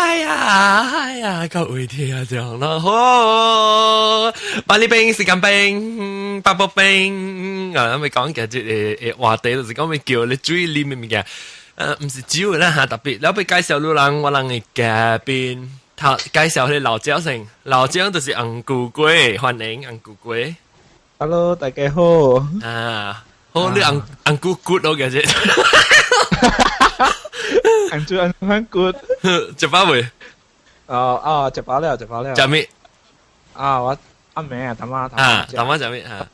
哎呀，哎呀，各位聽眾啦，好，萬里冰、時間冰、八寶冰，啊，咪講嘅這個話題就是講欲叫你注意啉的物件，毋是酒啦嚇，特別，了欲介紹予人，我人的嘉賓，頭介紹彼老蔣先，老蔣就是紅菇粿，歡迎紅菇粿。 Hello，大家好。啊，好，你紅紅菇骨咯，嘅啫。紅豬紅番骨。食飽未？哦哦，食飽了，食飽了。食咩？啊，我暗暝啊，淡仔。啊，淡仔食咩啊？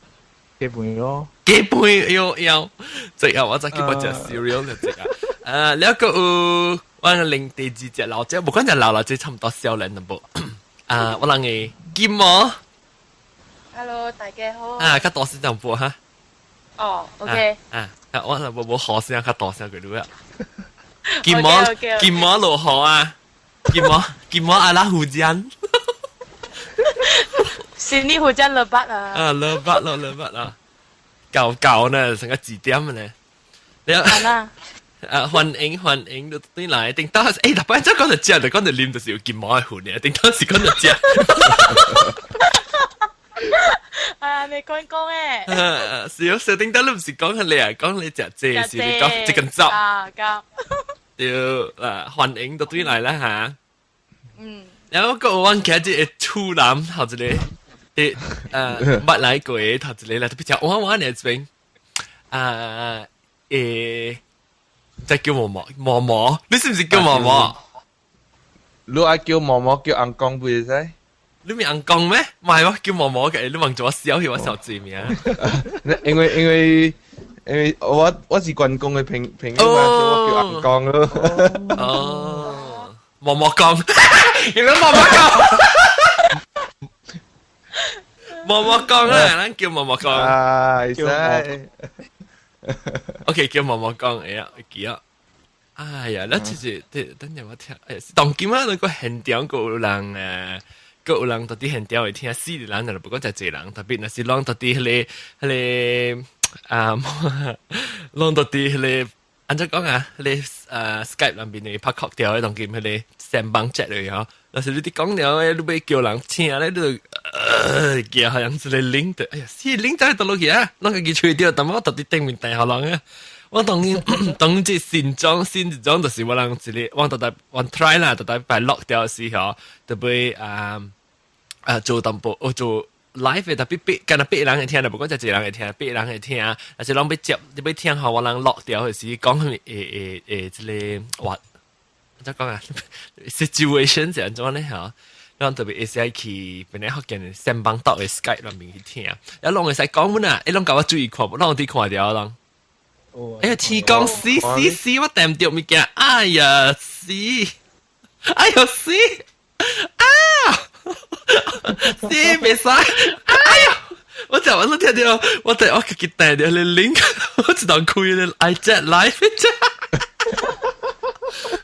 雞飯咯。雞飯，哎喲喲，這個我早起欲食 cereal 就這個。啊，了閣有我另第二隻老蔣，無管隻老老蔣差毋多少年淡薄。啊，我人的金毛。 Hello，大家好。啊，較大聲淡薄哈。哦，OK。啊，我無無好聲，較大聲過你啊。金毛，金毛落雨啊！金毛，金毛阿拉 hujan。 Sini hujan lebat 啊！啊，lebat 咯，lebat 啦，夠夠呢，成個幾點呢？你啊，啊，歡迎歡迎，你轉來，頂當時，欸，特別這講著食，就講著啉，就是有金毛的份的，頂當時講著食。啊，你講講誒。啊，是哦，是頂當你毋是講你啊，講你食這是你講這根汁。啊，夠。對，啊，歡迎都轉來啦嚇。嗯。然後閣有阮今日的處男，頭一個，佇捌來過的頭一個來，特別食碗碗的這邊，啊，再叫毛毛毛毛，你是毋是叫毛毛？你愛叫毛毛叫翁公袂使？你咪翁公咩？毋係我叫毛毛嘅，你問咗我笑去我小字名。因為因為因為我我是關公的朋友嘛，所以我叫翁公咯。哦，毛毛公，原來毛毛公，毛毛公啊，咱叫毛毛公。啊，會使。 OK，叫毛毛公，哎呀，記啊。哎呀，咱其實等陣我聽，哎，當今啊，那個現場閣有人誒，閣有人佇現場會聽，死的人，就不過誠濟人，特別若是攏佇彼個啊，攏佇彼個按怎講啊？彼個Skype 內面的拍曲調的當今彼個線網 chat 落去吼，若是你佇講了的，你欲叫人聽咧，你就寄予人一个 link 的，哎呀，死 link 在佗落去啊，攏家己揣著，但我佇頂面訂予人啊。我當然當這新裝新一種就是我人一个，我逐逐我 try 啦，逐逐擺 lock 掉時候，就欲啊啊做淡薄，哦做 live 的，特別八，敢若八人會聽，就無講誠濟人會聽，八人會聽，但是攏欲接，你欲聽予我人 lock 掉的時，講啥物會會會這个話，怎講啊？situation 是按怎呢？吼？咱特別會使去本來福建的線網島的 Skype 內面去聽，啊，攏會使講阮啊，伊攏共我注意看，攏有佇看著攏。哎呀，天公死死死！我掂著物件，哎呀死！哎呀死！啊！死袂使！哎呀！我就我都聽著，我哋我家己訂著个 link，我一當開个 iChat live。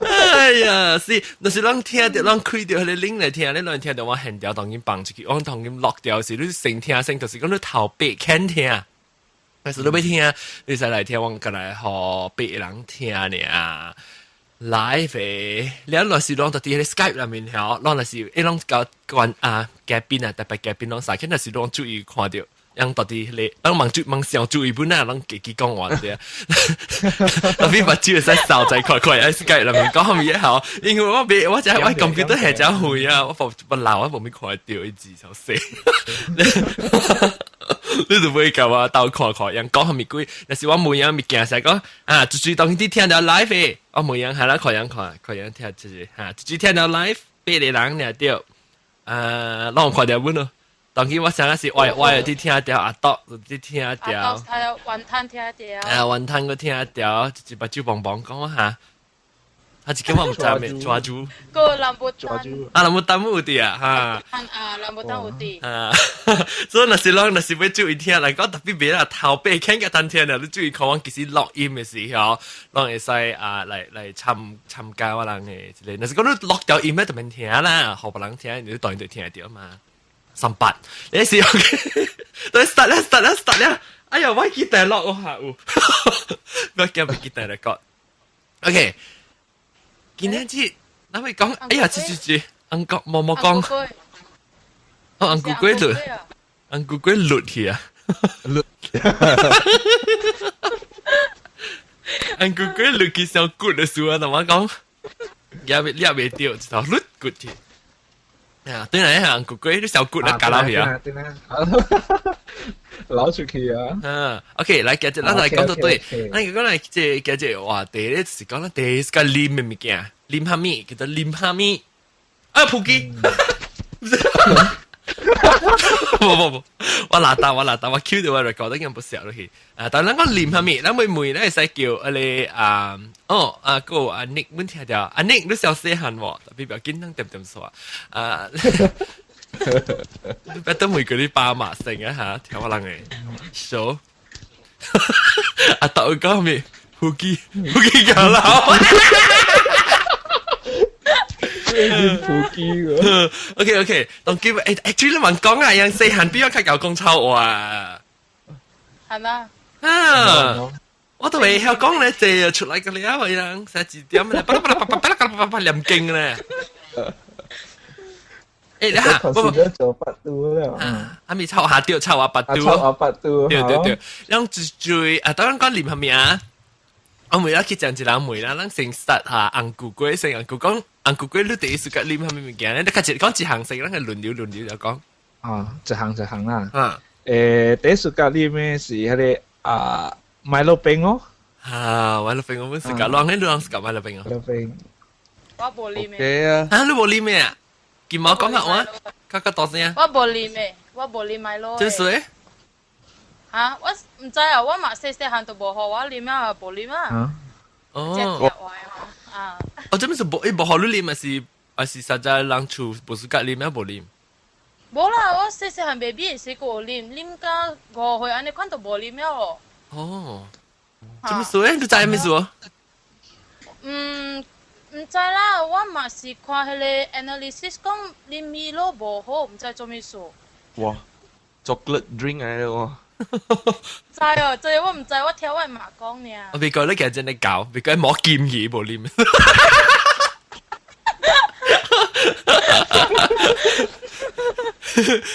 哎呀，是，若是咱聽著，咱開著彼个 link 來聽，你攏聽著我現場當今放出去，我當今 lock 掉時，你先聽先，就是講你頭八肯聽。但是你欲聽，你使來聽，我過來予別人聽爾。live 的，你若是攏佇彼个 Skype 內面吼，攏若是伊攏共關啊嘉賓啊，特別嘉賓攏啥，若是攏注意看著，人佇彼个，咱茫注茫想注意本啊，攏家己講話對啊。特別目睭會使掃在看看，喺 Skype 內面講啥物嘢好，因為我袂，我只我 computer 係誠廢啊，我無我老我無物看著伊字就細。你就會共我鬥看看，人講啥物鬼？若是我問樣物件，使講啊，就是當佇聽著 live 的，我問樣係啦，看樣看，看樣聽就是哈，就是聽著 live 八個人爾對，啊，攏看著阮咯。當今我想的是我我有佇聽著阿多，佇聽著，阿多還有雲吞聽著，啊，雲吞閣聽著，一目睭歕歕講哈。啊，一個我毋知咩抓住，個南部丹，啊，南部丹有佇啊，哈，啊，南部丹有佇，啊，所以若是攏若是欲注意聽來講，特別別啦，頭八肯個單聽啦，你注意看，阮其實錄音的時候，攏會使啊來來參參加我人的一个，若是講你錄掉音咧，就免聽啦，予別人聽，你當然就聽得著嘛。三八，你是 OK，對，start 啦，start 啦，start 啦，哎呀，我記得錄我下有，我驚袂記得來講，OK。今仔日咱會講，哎呀，這這這，紅國毛毛講，哦，紅龜龜落，紅龜龜落去啊，落，紅龜龜落去上骨的時候，同我講，也未也未掉，一頭落骨去。啊，對嚟紅龜龜，你小骨咧，夾落去啊，對啦，攞出去啊。嗯，OK，來，繼續，咱來講到對，咱講來這這這話題咧，就是講咱第一個啉的物件，啉蝦米叫做啉蝦米，啊，普吉，無無無，我拿到我拿到我 Q 到我 record 已經不少落去。啊，但咱講啉蝦米，咱會問咱會使叫啊你啊，哦啊個阿 Nick 阮聽著，阿 Nick 你小細漢無？特別不要緊張點點說啊。你別等每個你爸媽生啊嚇，聽我人嘅手。阿豆講咩？呼機呼機夠老。呼機個。 OK OK，當叫誒誒，主你問講啊，人細漢比我較𠢕講臭話。係嘛？啊！我都未曉講咧，這出來個了，人成字點咧，巴拉巴拉巴拉巴拉巴拉巴拉念經咧。誒，你嚇，不不，做八度了。啊，阿咪抄下掉，抄下八度。抄下八度。對對對，讓最最啊，當然講念係咪啊？我每一去講一人問啦，咱先 start 下紅龜龜，先紅龜講紅龜龜，你第一時間啉啥物物件咧？你較一講一項先，咱個輪流輪流就講。啊，一項一項啦。啊。誒，第一時間啉的是彼個啊，麥樂冰哦。啊，麥樂冰我們是講，啷個啷是講麥樂冰哦？麥樂冰。我無啉的。 OK 啊。啊，你無啉的啊？金毛講下話，較較大聲。我無啉的，我無啉麥樂。真水？嚇！我毋知啊，我嘛細細漢都無予我啉啊，無啉啊。哦。啊。哦，這物是無伊無予你啉，還是還是實在人厝無暑假啉啊無啉？無啦，我細細漢 baby 時閣有啉，啉到5歲按呢款就無啉了咯。哦。這物事？你知啥物事？嗯，毋知啦，我嘛是看彼個 analysis 講啉米露無好，毋知做物事。哇，chocolate drink 來的喎。知哦，這個我毋知，我聽我媽講爾。我別講你其實真係搞，別講摸劍魚無啉。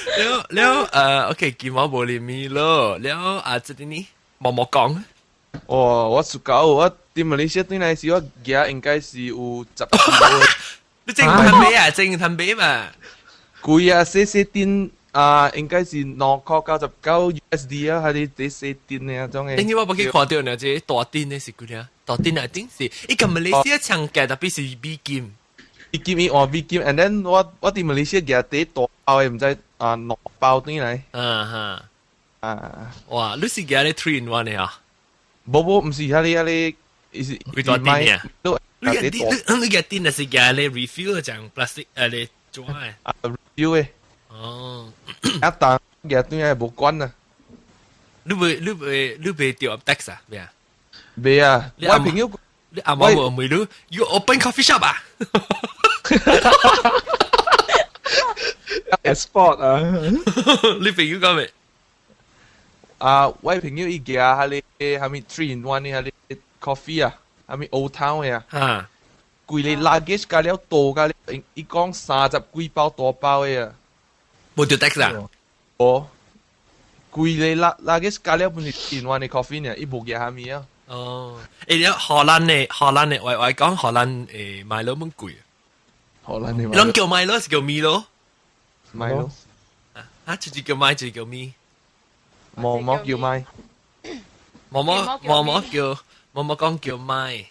了了，OK，劍我無啉米咯。了啊，這啲呢，毛毛講。哦，我屬狗，我佇馬來西亞轉來時，我舉應該是有十。你正趁買啊？正趁買嘛？貴啊，細細鈿啊，應該是2塊99 USD 啊，還是啲細鈿的種的。因為我無去看到呢，這大鈿的是幾鐳？大鈿啊，頂是，伊個馬來西亞長價，特別是美金。美金伊換美金，and then 我佇馬來西亞舉第大包的，毋知啊兩包轉來。嗯哼。啊！哇，你是舉咧 three in one 的啊？無無，毋是遐個遐個，伊是幾大鈿啊？你你你個鈿是舉咧 refill 講 plastic 誒咧紙的。啊，refill 的。哦，一當舉轉來無管啊。你袂你袂你袂掉 tax 啊？咩啊？袂啊！我朋友，你阿媽無問你，you open coffee shop 啊？Export 啊！你朋友講咩？啊，我朋友伊舉彼個啥物 three in one 的彼個 coffee 啊，啥物 Old Town 的啊，規個 luggage 加了多加了，伊講30幾包大包的啊。無著 tax 啊？無，規個 luggage 加了本是 three in one 的 coffee 呢，伊無舉啥物啊。哦，欸，你荷蘭的荷蘭的，我講荷蘭誒買樓蠻貴。荷蘭的。攏叫買樓是叫米咯？買咯。啊，就是叫買，就是叫米。毛毛叫買。毛毛毛毛叫毛毛講叫買，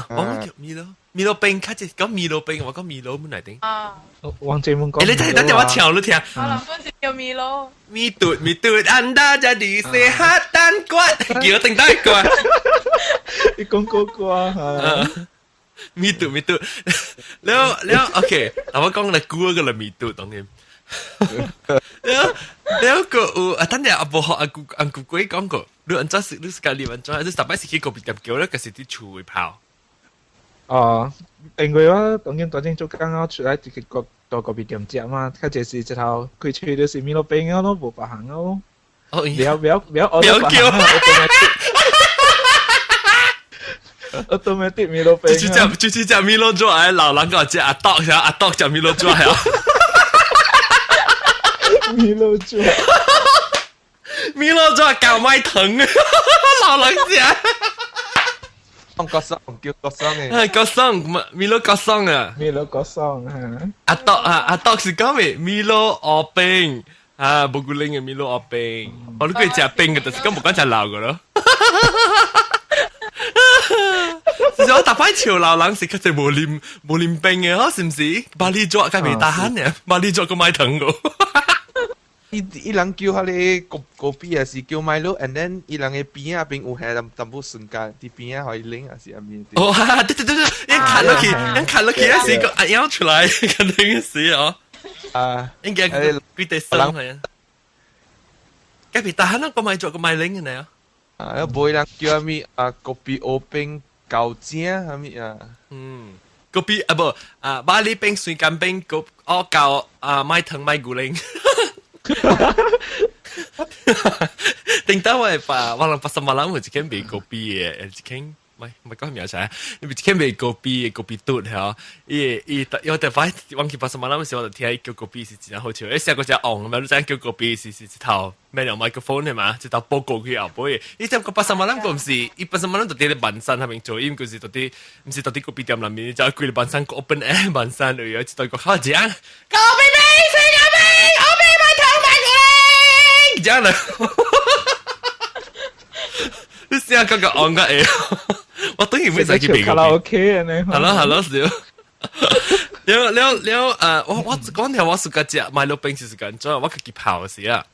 毛毛叫米咯。米露冰，較濟講米露冰，我講米露本來頂。啊。王姐們講。欸，你睇等陣我唱你聽。我諗本是叫米露。米嘟米嘟，anda jadi sehat dan kuat，叫我定低個。你講個歌啊？米嘟米嘟，了了，OK，我講嚟估個啦，米嘟當然。了了個有啊，等陣阿婆學阿姑阿姑鬼講過，你按怎食你是家你按怎，你十擺是去個別店叫咧，可是佇厝會泡。哦，因為我當今當今做工我出來一個到個別店食嘛，較濟是一頭開喙就是米露冰啊，攏無別項咯。哦，不要不要不要，不要叫。automatic Milo 冰。就是食就是食 Milo 紙的老人個食阿篤，阿篤食 Milo 紙係啊。 Milo 紙。 Milo 紙夾麥糖，老人食。 角桑叫角桑嘅。係角桑，Milo 角桑啊。 Milo 角桑嚇。阿篤啊，阿篤是講咩？Milo 烏冰啊，無牛奶嘅 Milo 烏冰。我都佢食冰嘅，但是講無講食老嘅咯。其實我逐擺笑老人是較濟無啉無啉冰嘅，嗬，是毋是？巴厘紙較袂 tahan 嘅，巴厘紙閣麥糖個。伊伊人叫彼個咖咖啡也是叫 Milo，and then 伊人嘅邊仔邊有下淡淡薄酸咖，佇邊仔予伊啉還是啥物？哦，哈，對對對對，伊看落去，伊看落去，也是個壓腰出來，肯定是哦。啊，應該幾塊酸係啊。較袂 tahan 啊，閣麥紙閣麥啉嘅呢？啊，無人叫啥物啊，咖啡烏冰厚正啥物啊？嗯，咖啡啊無啊，巴厘冰酸甘冰，個哦夠啊麥糖麥牛奶。頂到我把我人 pasar malam 有一間賣咖啡嘅，一間唔係唔係講名啥，有一間賣咖啡嘅咖啡嘟嚇，伊伊我特擺我去 pasar malam 時，我就聽伊叫咖啡是真好笑，伊寫個隻戇咁樣，你知影叫咖啡是是一頭咩用麥克風係嘛，一頭報告去後背，伊只個 pasar malam 個毋是，伊 pasar malam 就佇咧萬山那邊做，伊毋是到佇毋是到佇咖啡店內面，就規個萬山個 open air 萬山裏有一對個口講咖啡冰，水咖啡，我俾麥糖麥牛奶，這樣啦。你試下感覺戇個會，我等於會使去賣卡拉 OK 呢？係咯係咯是。了了了，我我講條我自家食麥樂冰是時間，怎我家己泡時啊，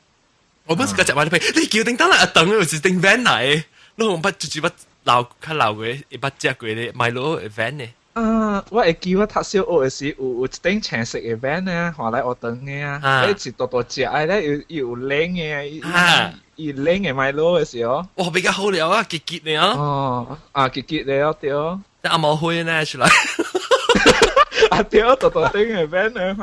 我本自家食麥樂冰，你叫叮當來等，又是訂 van 來，你我捌就是捌老較老過，一捌食過咧麥樂 van 呢。啊！我會記我讀小學的時有有一頂青色的 van 啊，看來學堂的啊，伊是大大隻的咧，又又有冷的，伊冷的麥樂的時候。哇，比較好料啊，結結的啊。哦，啊，結結的哦，對。阿毛灰呢出來。啊對，大大頂的 van 啊，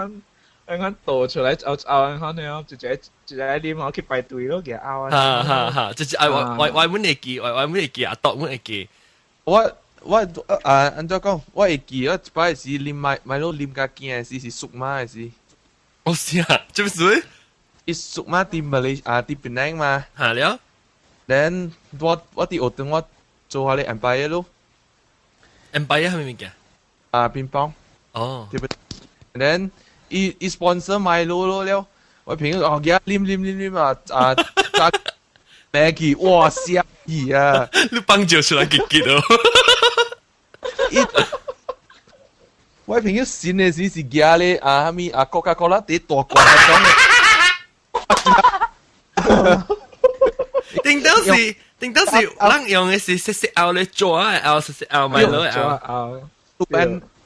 款款倒出來後後款的哦，一個一個啉哦去排隊咯，舉後啊。哈哈哈，就是愛我我我阮會記，我我阮會記，阿篤阮會記。我。我啊，按怎講？我會記我一擺是啉麥麥樂啉較驚的時是宿媽的時。哦是啊，這是？伊宿媽佇馬來啊，佇檳城嘛。哈了。 Then 我我佇學堂我做下咧 Empire 咯。 Empire 係咩物件？啊，乒乓。哦。對不？Then 伊伊 sponsor 麥樂咯了，我朋友哦，佢啉啉啉啉啊啊，揸咩去？哇，嚇死啊！你放酒出來結結哦。伊我朋友新的時是舉咧啊，啥物啊，可卡可樂佇大罐嗰種的。頂當時，頂當時，咱用的是細細拗咧做啊，拗細細拗麥樂拗。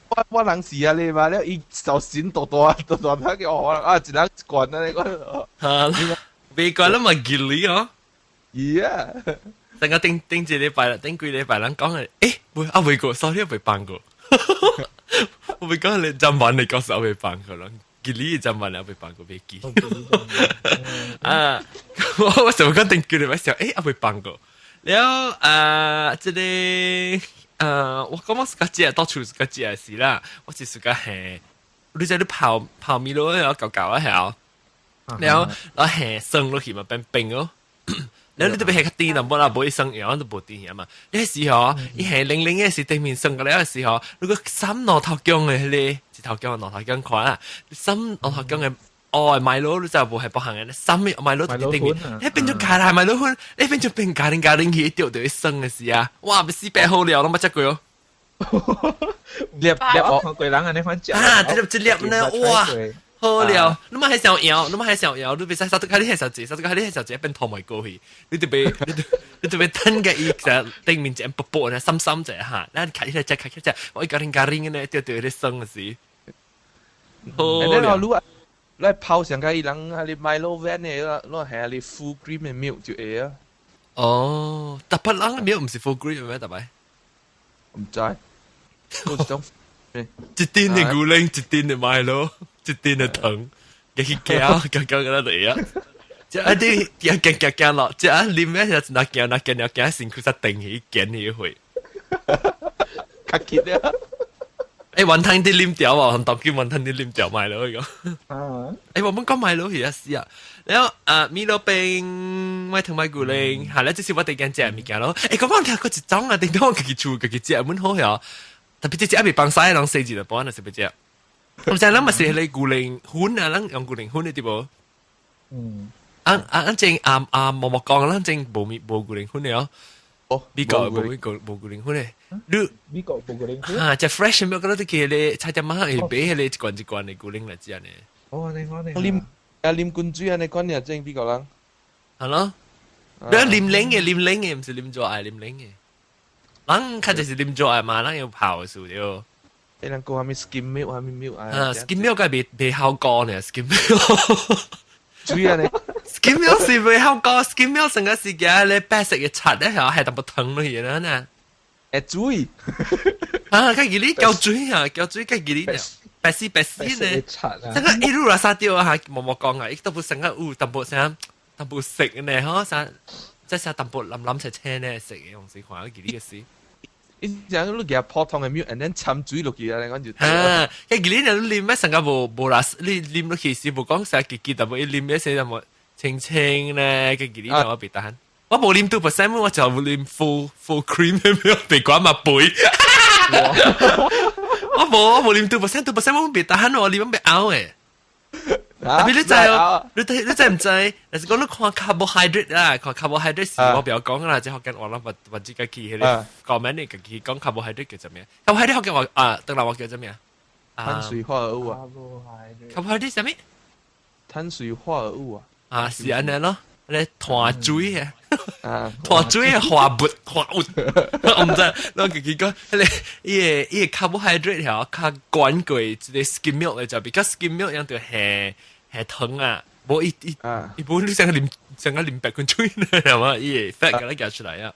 我我人是啊，你嘛了，伊手心大大大大，他叫我啊，一人一罐啊，你講。哈，未罐啦嘛，吉利哦。 Yeah。等個頂頂一禮拜啦，頂幾禮拜，人講係，欸，未啊未過，sorry 未放過。我未講你浸晚你講實未放過啦，吉利浸晚你未放過，未記。啊，我我想講頂幾禮拜時候，欸，啊未放過。了啊，這個我感覺自家食到處自家食是啦，我是自家係，你知你泡泡麵咯，然後舊舊啊係，然後然後係生落去嘛變冰咯。然後你特別係較甜啦，無啦無伊生藥都無甜嘛。你時候，伊係冷冷嘅時，對面生個了時候，如果三兩頭薑嘅迄個，一頭薑兩頭薑看啦，三兩頭薑嘅哦，麥樂你就無係別行嘅，三麥樂佇頂面，你變做咖喱麥樂粉，你變做變咖喱咖喱去，掉掉生嘅時啊，哇！死白好料，攏捌食過哦。粒粒我看過人按呢款食啊，這粒這粒呢，哇！好了，你嘛還想搖，你嘛還想搖，你別使啥都看你還想食，啥都看你還想食，變頭埋過去，你特別你你特別等個伊就頂面一薄薄呢，深深者哈，咱看起來食看起來食，我一咖喱咖喱呢，掉掉咧生嘅時。好了，你你泡上個伊人啊，你 Milo van 的，你係你 full cream 的 milk 就會啊。哦，特別人 milk 毋是 full cream 咩？特別？毋知，我種一丁的牛奶，一丁的 Milo。一丁的糖，加去加，加加個嚟啊！這啊啲行行行行落，這啊啉咩就若行若行若行，身軀才定起行起去。較緊啊！欸，雲吞啲啉掉啊，當叫雲吞啲啉掉賣咯，個。啊，欸，我們講賣咯，而家是啊。然後啊，米露冰，麥糖麥古靈，係咧，這是我第一間食物件咯。欸，講講聽過一種啊，頂到我家己厝家己食，滿好呀。特別這隻還未放曬，人細隻就半，就是要食。我知咱嘛是彼个牛奶粉啊，咱用牛奶粉的對無？嗯。啊啊啊！正啊啊，無無講，咱正無米無牛奶粉的哦。哦，美國無美國無牛奶粉的。你美國無牛奶粉？啊，食 fresh milk 嗰啲去彼个菜店仔會買彼個一罐一罐的牛奶來食呢。哦，你講你。啉啊啉滾水按呢款爾正美國人。係咯。你啉冷的，啉冷的，毋是啉熱的，啉冷的。人較濟是啉熱的嘛，人有泡的事對。欸，人講啥物 skim milk，啥物 milk 啊？skim milk 該袂袂好高呢，skim milk。水啊呢？skim milk 是袂好高，skim milk 成個時間咧白色嘅漆咧，係係淡薄糖落去啦呢。會水。啊，較記你膠水啊，膠水較記你白絲白絲呢。成個一路來沙掉啊，無無講啊，伊都不成個有淡薄啥淡薄食呢，嗬啥，即係淡薄腍腍青青呢食嘅，用時看記你個事。伊講你夾普通的 milk，and then 摻水落去啊，你講就。啊，伊記你你啉咩成個無無啦，你啉落去是無講啥結結，但係伊啉咩時就無清清咧，佢記你我別單。我無啉 2%，我就啉 full cream 的 milk，別管嘛杯。我無啉 2%，2% 我別單，我啉袂嘔的。特別你知哦，你你知毋知？若是講你看 carbohydrate 啦，看 carbohydrate 是我不要講啦，即福建話咱或或者家己彼个 comment 你家己講 carbohydrate 叫做咩？carbohydrate 福建話啊，當然話叫做咩啊？碳水化合物啊。 carbohydrate 啥物？碳水化合物啊。啊，是按呢咯，咧碳水啊，啊，碳水的化物化物，我毋知，咱家己講，彼个伊个伊個 carbohydrate 吼，較懸過這个 skim milk 的就比較 skim milk 樣就係係糖啊，無伊伊伊無你成個啉成個啉白滾水呢，係嘛？伊個 fat 共你夾出來啊。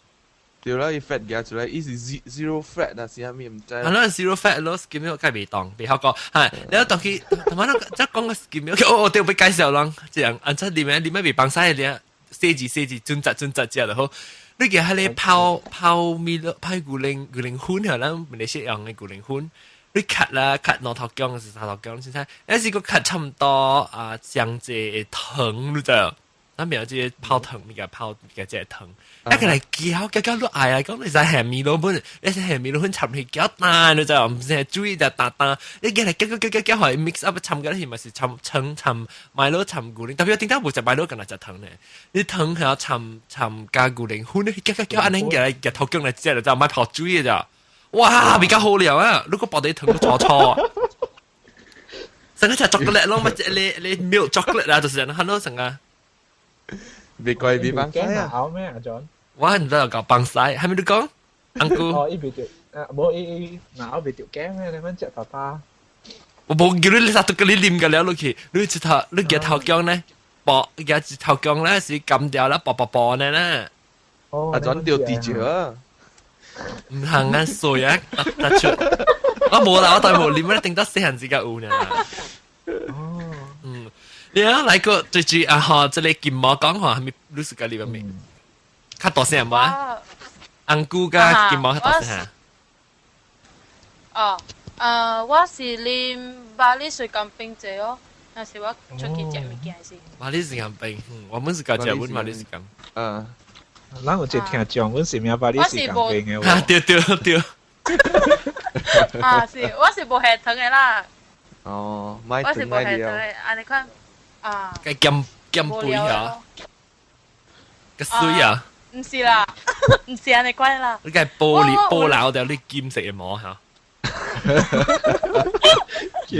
對啦，伊 fat 夾出來，伊是 zero fat 啊，是啥物毋知。係咯，zero fat 咯，skim milk 較袂當，袂曉講。係，然後當佢同埋咱即講個 skim milk，哦，對，欲介紹人，這樣，按這裡面裡面袂放曬的，細字細字準則準則食就好。你記彼个泡泡米泡牛奶牛奶粉，係咱馬來西亞用的牛奶粉。你切啦，切兩頭薑是三頭薑，先生，還是個切差毋多啊，上濟的糖，你知無？咱沒有這個泡糖，物件泡物件這個糖，一個來攪攪攪，你愛啊，講你知鹹米滷粉，你是鹹米滷粉摻去攪淡，你知無？毋是水就淡淡，你過來攪攪攪攪攪，予伊 mix up 摻個是嘛是摻摻摻麥樂摻牛奶，特別頂頭無食麥樂，干焦食糖呢？你糖還要摻摻加牛奶粉，你攪攪攪，按呢過來夾頭薑來食就知，莫泡水的咋？哇，比較好料啊！如果包啲糖都粗粗啊，成個食巧克力攏嘛，你你 milk chocolate 啦，就是很多成個。別怪別放曬啊！咬咩啊，John？我毋知有搞放曬，係咪你講？uncle。哦，伊袂著，啊，無伊伊咬袂著驚咩？你們食爸爸。我無叫你啥都叫你啉個了落去，你一頭你夾頭薑呢？薄夾一頭薑咧是撳掉啦，薄薄薄呢啦。哦，阿 John 掉地住啊！毋通啊水啊，突出。我無啦，我對無啉，一定得細漢時間有呢。哦。嗯。你啊，來個最最啊吼，這个金毛講話係咪你是個你咪？較大聲無？紅菇佮金毛較大聲。哦，我是啉百里水甘冰茶哦，那是我出去食物件時。百里水甘冰，我們是講食阮百里水甘。嗯。咱有一個聽眾，阮是名百里水甘冰的。啊，對對對。啊，是，我是無下糖的啦。哦，我是無下糖的，按呢款。啊！個減減肥啊，個水啊！毋是啦，毋是按呢款啦。你個玻璃玻璃掉你金色的膜嚇？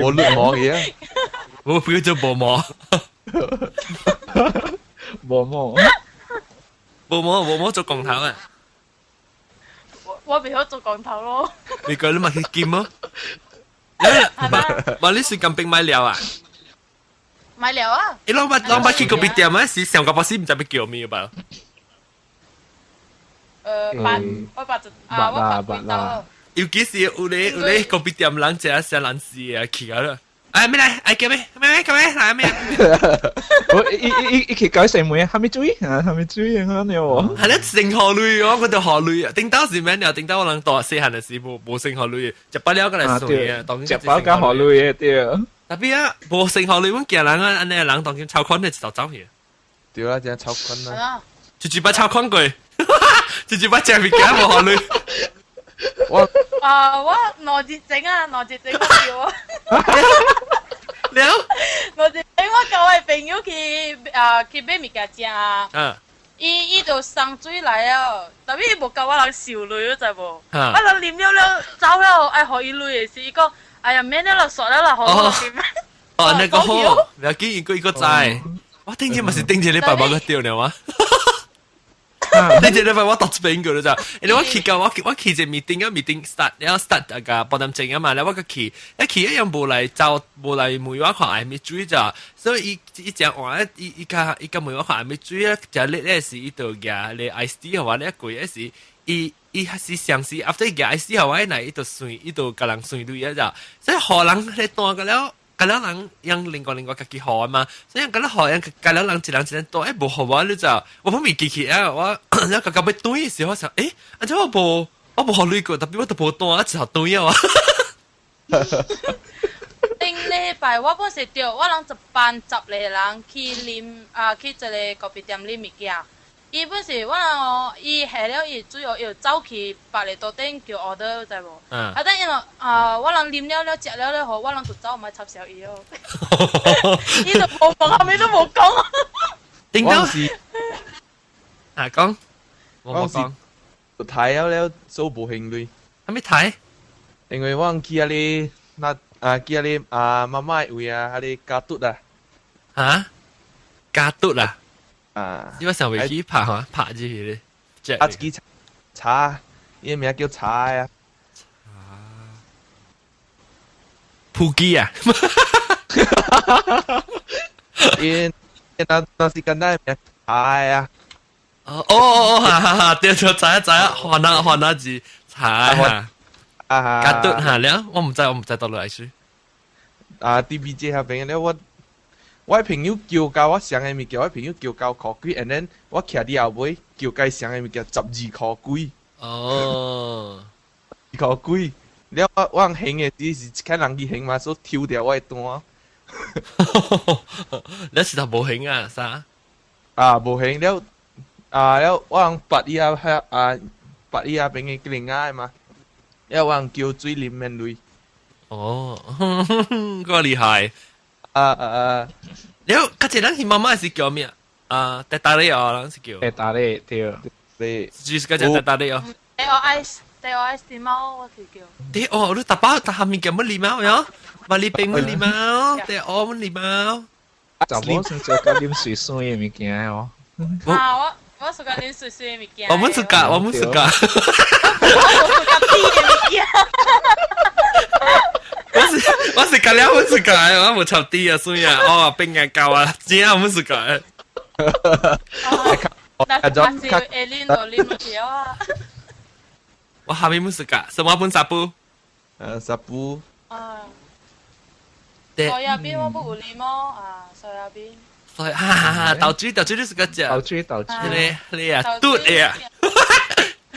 無綠膜嘅，我叫做薄膜。薄膜。薄膜薄膜做光頭啊！我我袂曉做光頭咯。你講你嘛去金咯？嘛你是咁冰買料啊？買了啊！伊攏捌攏捌去咖啡店啊，是上個巴士毋知欲叫咩吧？捌我捌一啊，我捌幾道。尤其是有咧有咧咖啡店人食食難食啊，去啊啦。哎，咩來？哎，叫咩？咩叫咩？來咩？我伊伊伊伊去改成妹，還沒注意啊，還沒注意啊，你喎。係咧，成河類哦，嗰條河類啊，頂到是咩？了，頂到我人大細漢的時無無成河類，食飽了過來算啊，當食飽加河類嘅對。特別啊，無成河類，阮驚人啊，按呢人當今超款的一頭走去。對啦，真超款啦。一一擺超款過，一一擺食物件無河類。我啊，我2日前啊，2日前我叫我。了， 2日前我佮我朋友去啊去買物件食啊。伊伊就送水來啊，但伊無共我人收錢，你知無？我人啉了了走了，愛予伊錢的時，伊講：哎呀，免了啦，煞了啦，予我啉。哦，那個好，不要緊，一個一個知。我頂日嘛是頂一禮拜無個掉了嗎？頂一禮拜我讀一遍過了咋？因為我去到我我去一個 meeting 啊，meeting start 了 start 啊個八點鐘啊嘛，了我個去，一去一樣無來走，無來問我看愛咩水咋，所以伊伊講話伊伊較伊較問我看愛咩水啊，食咧咧時伊就舉咧 ice tea 予我咧貴時，伊伊還是上時 after 舉 ice tea 予我來，伊就算伊就共人算鐳啊咋，所以予人咧單個了。甲了人用另外另外家己予嘛，所以甲了予人甲了人一人一人單，欸無予我你知，我本未記起啊，我了剛剛欲轉的時候我想，欸，按怎我無我無予鐳過，但是我都無單，一頭轉啊。頂禮拜我本是著，我人一班10個人去啉啊，去一個咖啡店啉物件。伊本是我人哦，伊下了伊主要伊走去別個桌頂叫 order，知無？啊，等因為啊，我人啉了了食了了後，我人就走，毋愛插潲伊哦。伊就無問，後面都無講。頂到啊講，我講，睇了了做無興鐳。啥物睇？因為我去遐裡那啊去遐裡啊媽媽的位啊，遐裡加嘟啊。嚇？加嘟啊？啊！你我上未去拍嚇，拍住佢咧。啊，一支茶，伊名叫茶啊。茶。普吉啊！因那那是簡單名茶啊。哦哦哦，哈哈哈！對對，知影知影，換那換那字茶哈。啊。加嘟哈了，我毋知我毋知倒落來是。啊，DBJ 遐邊了我。我朋友叫共我上的物件，我朋友叫9箍幾，and then 我徛佇後尾叫共上的物件12箍幾。哦， 2箍幾。了我我還的只是看人去還嘛，所以抽掉我的單。你是頭無還啊？啥？啊，無還了啊了，我人捌伊啊遐啊捌伊遐邊的另外嘛，了我人叫水啉免鐳。哦，個厲害。啊啊啊！了，較濟人去媽媽是叫咩啊？teh tarik 哦，人是叫。 Teh tarik 對。對。就是嗰隻 teh tarik 哦。 Teh O ice，teh O ice 貓我是叫。 Teh O，你打包打下面叫乜禮貌喲？馬里冰乜禮貌？Teh O 乜禮貌？就無算做個啉水水的物件哦。啊，我我喜歡啉水水的物件。我們是㗎，我們是㗎。我無喜歡甜的物件。我是我是咖了，我是咖，我無插甜啊，水啊，哦，冰啊，膠啊，真啊，我是咖。那是會啉就啉落去啊。我下面唔是咖，什麼本 sapu？Sapu。啊。soya bean 我不有啉哦，啊，soya bean。所以哈哈哈，豆水豆水你是個食？豆水豆水。你你啊，嘟呀，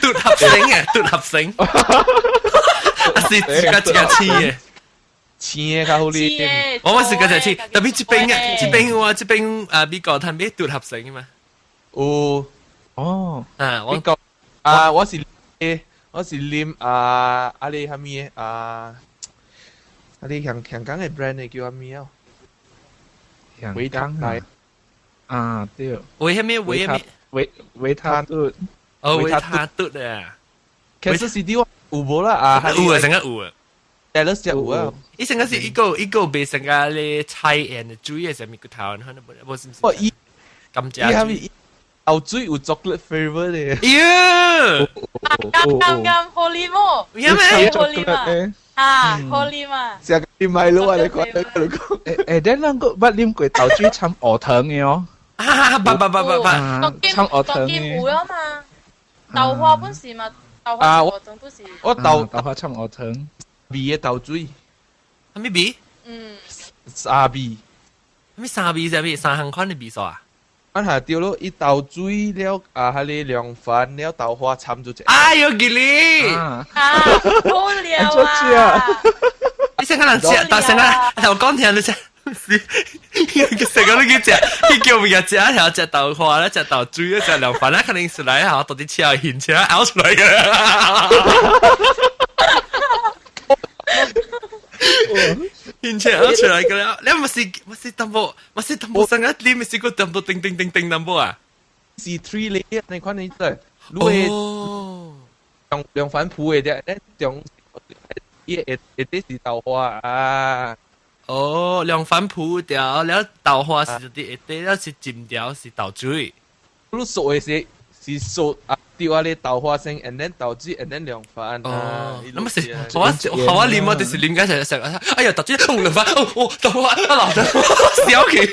嘟合成啊，嘟合成。啊是自家自家黐嘅。青的較好啉。我們是個就黐，特別這邊啊，這邊我這邊啊美國他們獨合成嘛。有。哦。啊，我講啊，我是我是啉啊啊你啥物啊？啊你香香港的 brand 的叫啥物啊？維他啊對。維啥物？維啥物？維維他嘟。哦，維他嘟啊。其實是啲有無啦啊？有啊，成個有啊。 Dallas 有啊。伊成個是一個一個賣成個咧菜鹽水的啥物骨頭，可能無是唔是？哦，伊甘蔗伊係咪豆水有 chocolate flavor 的？喲！啱啱啱，好啉哦！有咩？好啉啊！啊，好啉啊！成個你買咯啊！你講你講。誒誒，你兩個捌啉過豆水摻烏糖的哦？啊！捌捌捌捌捌。摻烏糖的。有啊嘛？豆花本是嘛？豆花烏糖本是。我豆豆花摻烏糖。味的豆水。啥物味？嗯。三味。咩三味啥物？三項款的味素啊？按下掉咯，伊豆水了啊，彼个涼粉了豆花摻做一。哎喲，吉利！啊，好料啊！你成個人食，但成個頭講聽你食，是，成個都去食，去叫物件食，條食豆花咧，食豆水咧，食涼粉咧，肯定是來嚇，到底車現車咬出來嘅。現車咬出來嘅啦，你唔是唔是淡薄，唔是淡薄，成個你唔是個淡薄叮叮叮叮淡薄啊？是 three layer，你看你對，你會涼粉鋪的啫，咧中伊會會啲是豆花啊。哦，涼粉鋪條，了豆花是啲一啲，了是浸條是豆水。你熟的是是熟啊，掉啊你豆花先，and then 豆水，and then 涼粉。哦，咁咪是我我啉我就是啉緊食食，哎呀豆水，哦涼粉，哦哦豆花，啊老得小氣。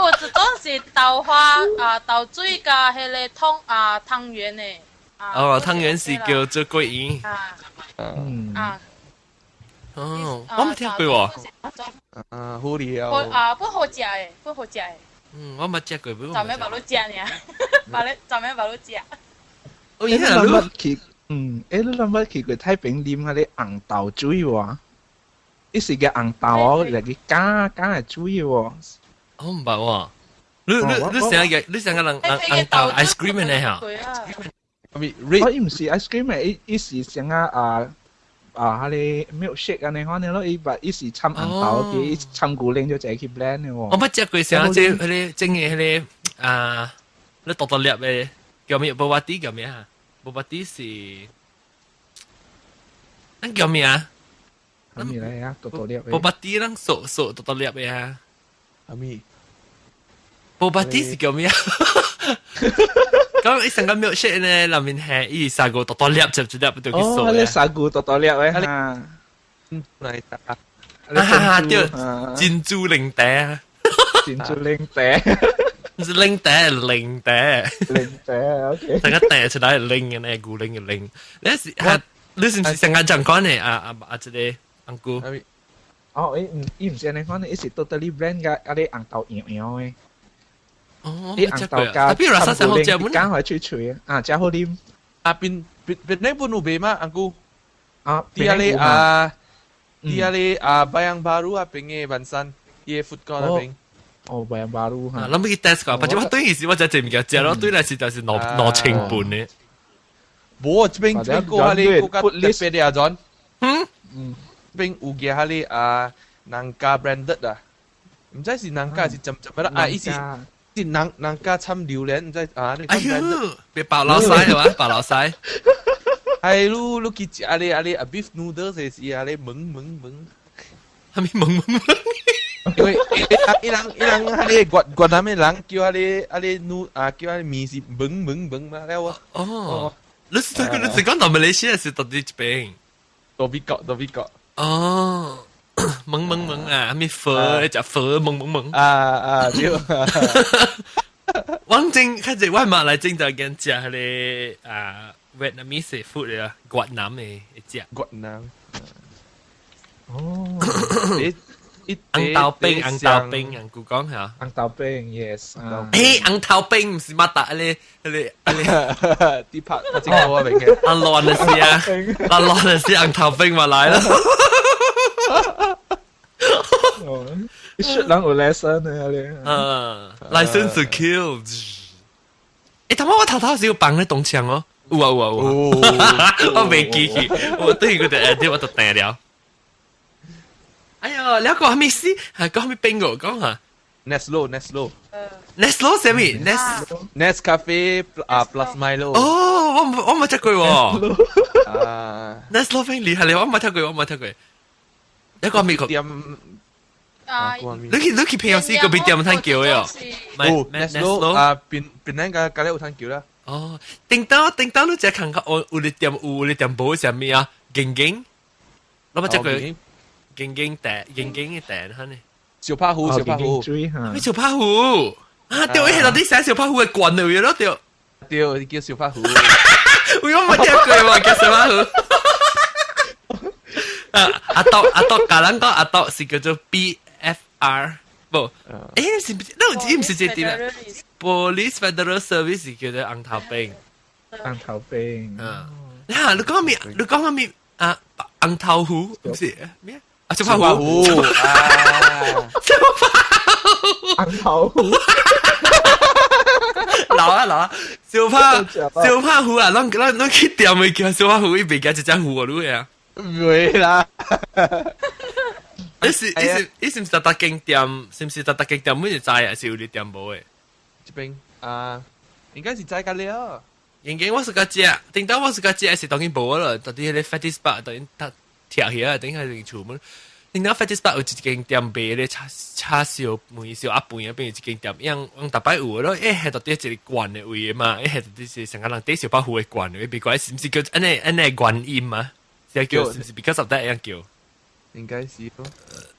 我這種是豆花啊，豆水加彼個湯啊湯圓的。哦，湯圓是叫做桂圓。啊。嗯。啊。哦，我沒聽過喎。啊，好料。啊，不好食的，不好食的。嗯，我沒食過，不過。昨暝冇你食呢，冇你昨暝冇你食。哦，你諗去，嗯，欸，你諗捌去過太平啉彼个紅豆水無？伊是個紅豆哦，來去加加的水喎。我毋捌喎。你你你成個你成個人紅豆 ice cream 的呢嚇？哦，伊毋是 ice cream 的，伊伊是像啊啊啊，彼个 milkshake 按呢款的咯，伊把伊是摻紅豆，伊摻牛奶就一個去 blend 的喎。我捌食過啥？這彼个整个彼个啊，你大大粒的叫咩？boba tea 叫咩啊？boba tea 是，咱叫咩啊？啥物來啊？大大粒的。 boba tea 咱素素大大粒的啊？啥物？ boba tea 是叫咩啊？咁伊成個 milkshake 呢，內面係伊三個大大粒，接一粒就去素。哦，你三個大大粒的哈。嗯，來打。啊，對，珍珠奶茶啊。珍珠奶茶。是奶茶，奶茶。奶茶，OK。成個茶出來奶嘅呢，牛奶嘅奶。你是啊？你是毋是成個講講的啊啊啊！這個翁姑。哦，伊毋伊毋是按呢款的，伊是 totally blend 佮啊个紅豆搖搖的。哦，伊紅豆加比如說啥好食冇？加開脆脆啊，誠好啉。啊，邊邊邊那本有賣嗎？翁姑？啊，佇遐咧啊，佇遐咧啊，Bayan Baru 啊邊的萬山，伊的 food court 那邊。哦，Bayan Baru 哈。咱欲去 test 過，或者我對時我食這物件食咯，對來是就是兩兩千半的。無，這邊這邊過彼个較特別的啊，陣。嗯嗯，這邊有嘅彼个啊，nangka branded 啊，毋知是 nangka 是怎怎乜啦？啊，伊是是 nangka 摻榴蓮，毋知啊。哎喲，別爆老細係嘛？爆老細。係咯，你去食啊咧啊咧啊 beef noodles 是啊咧燜燜燜。啥物燜燜燜？因為伊人伊人彼个越越南的人叫彼个啊咧นู啊叫彼个麵是燜燜燜嘛了啊。哦，你是你是講到馬來西亞是到底這邊？到美國，到美國。哦，燜燜燜啊，啥物粉，食粉燜燜燜。啊啊對。我正較濟我馬來正就見食彼个啊 Vietnamese food 啊，越南的食。越南。哦。紅豆冰，紅豆冰，人姑講嚇。紅豆冰，yes。誒，紅豆冰毋是馬達咧，彼个彼个，啲拍拍正好啊，明嘅。啊亂的是啊，啊亂的是紅豆冰嘛來了。哦，你出人有 license 的咧。嗯，license to kill。欸，他媽我頭頭是有放咧動槍哦，有啊有啊有啊，我未記起，我對佢哋誒，我就訂了。哎呀，你個係咩事？係講咩冰個？講下。 Neslo Neslo。 Neslo 啥物？Nes Nescafe 啊 Plus Milo。哦，我我冇聽過喎。啊，Neslo 冰厲害咧，我冇聽過，我冇聽過。一個美國店。啊！你去朋友時個邊店有通叫的哦。哦，Neslo 啊，邊邊咱個隔離有通叫啦。哦，叮當叮當，你只看看，有有啲店有啲店無啥物啊？勁勁，我捌食過。勁勁茶，勁勁的茶，哈呢？小拍糊，小拍糊，咩小拍糊？啊，對，迄度你寫小拍糊的罐落去咯，對。對，叫小拍糊。我冇聽過喎，叫小拍糊。阿多阿多，教人講阿多是叫做 BFR，無，是唔是？那唔是這點啊？Police Federal Service 是叫做紅頭兵。紅頭兵。嗯，呀，你講咩？你講咩？啊，紅頭虎唔是咩？啊，小胖虎。啊，小胖紅頭虎。老啊老啊，小胖小胖虎啊，攏攏攏去店咪叫小胖虎，伊袂驚一隻虎啊，你啊？唔會啦。你是你是你是毋是逐逐間店？是毋是逐逐間店每日知啊？是有啲店無的？這邊啊，應該是知㗎了。應該我是個食，頂到我是個食是當然無啦，到底彼個 Fatty Spot 當然他拆起來，等下就厝門。頂到 Fatty Spot 有一間店賣咧叉叉燒糜燒鴨飯啊，變一間店，樣樣逐擺有咯。欸，係到底一個罐的位嘛？欸，係到底是成個人底小包虎的罐的，別怪是毋是叫按呢按呢原因嘛？是叫是毋是 because of that 樣叫？應該是咯。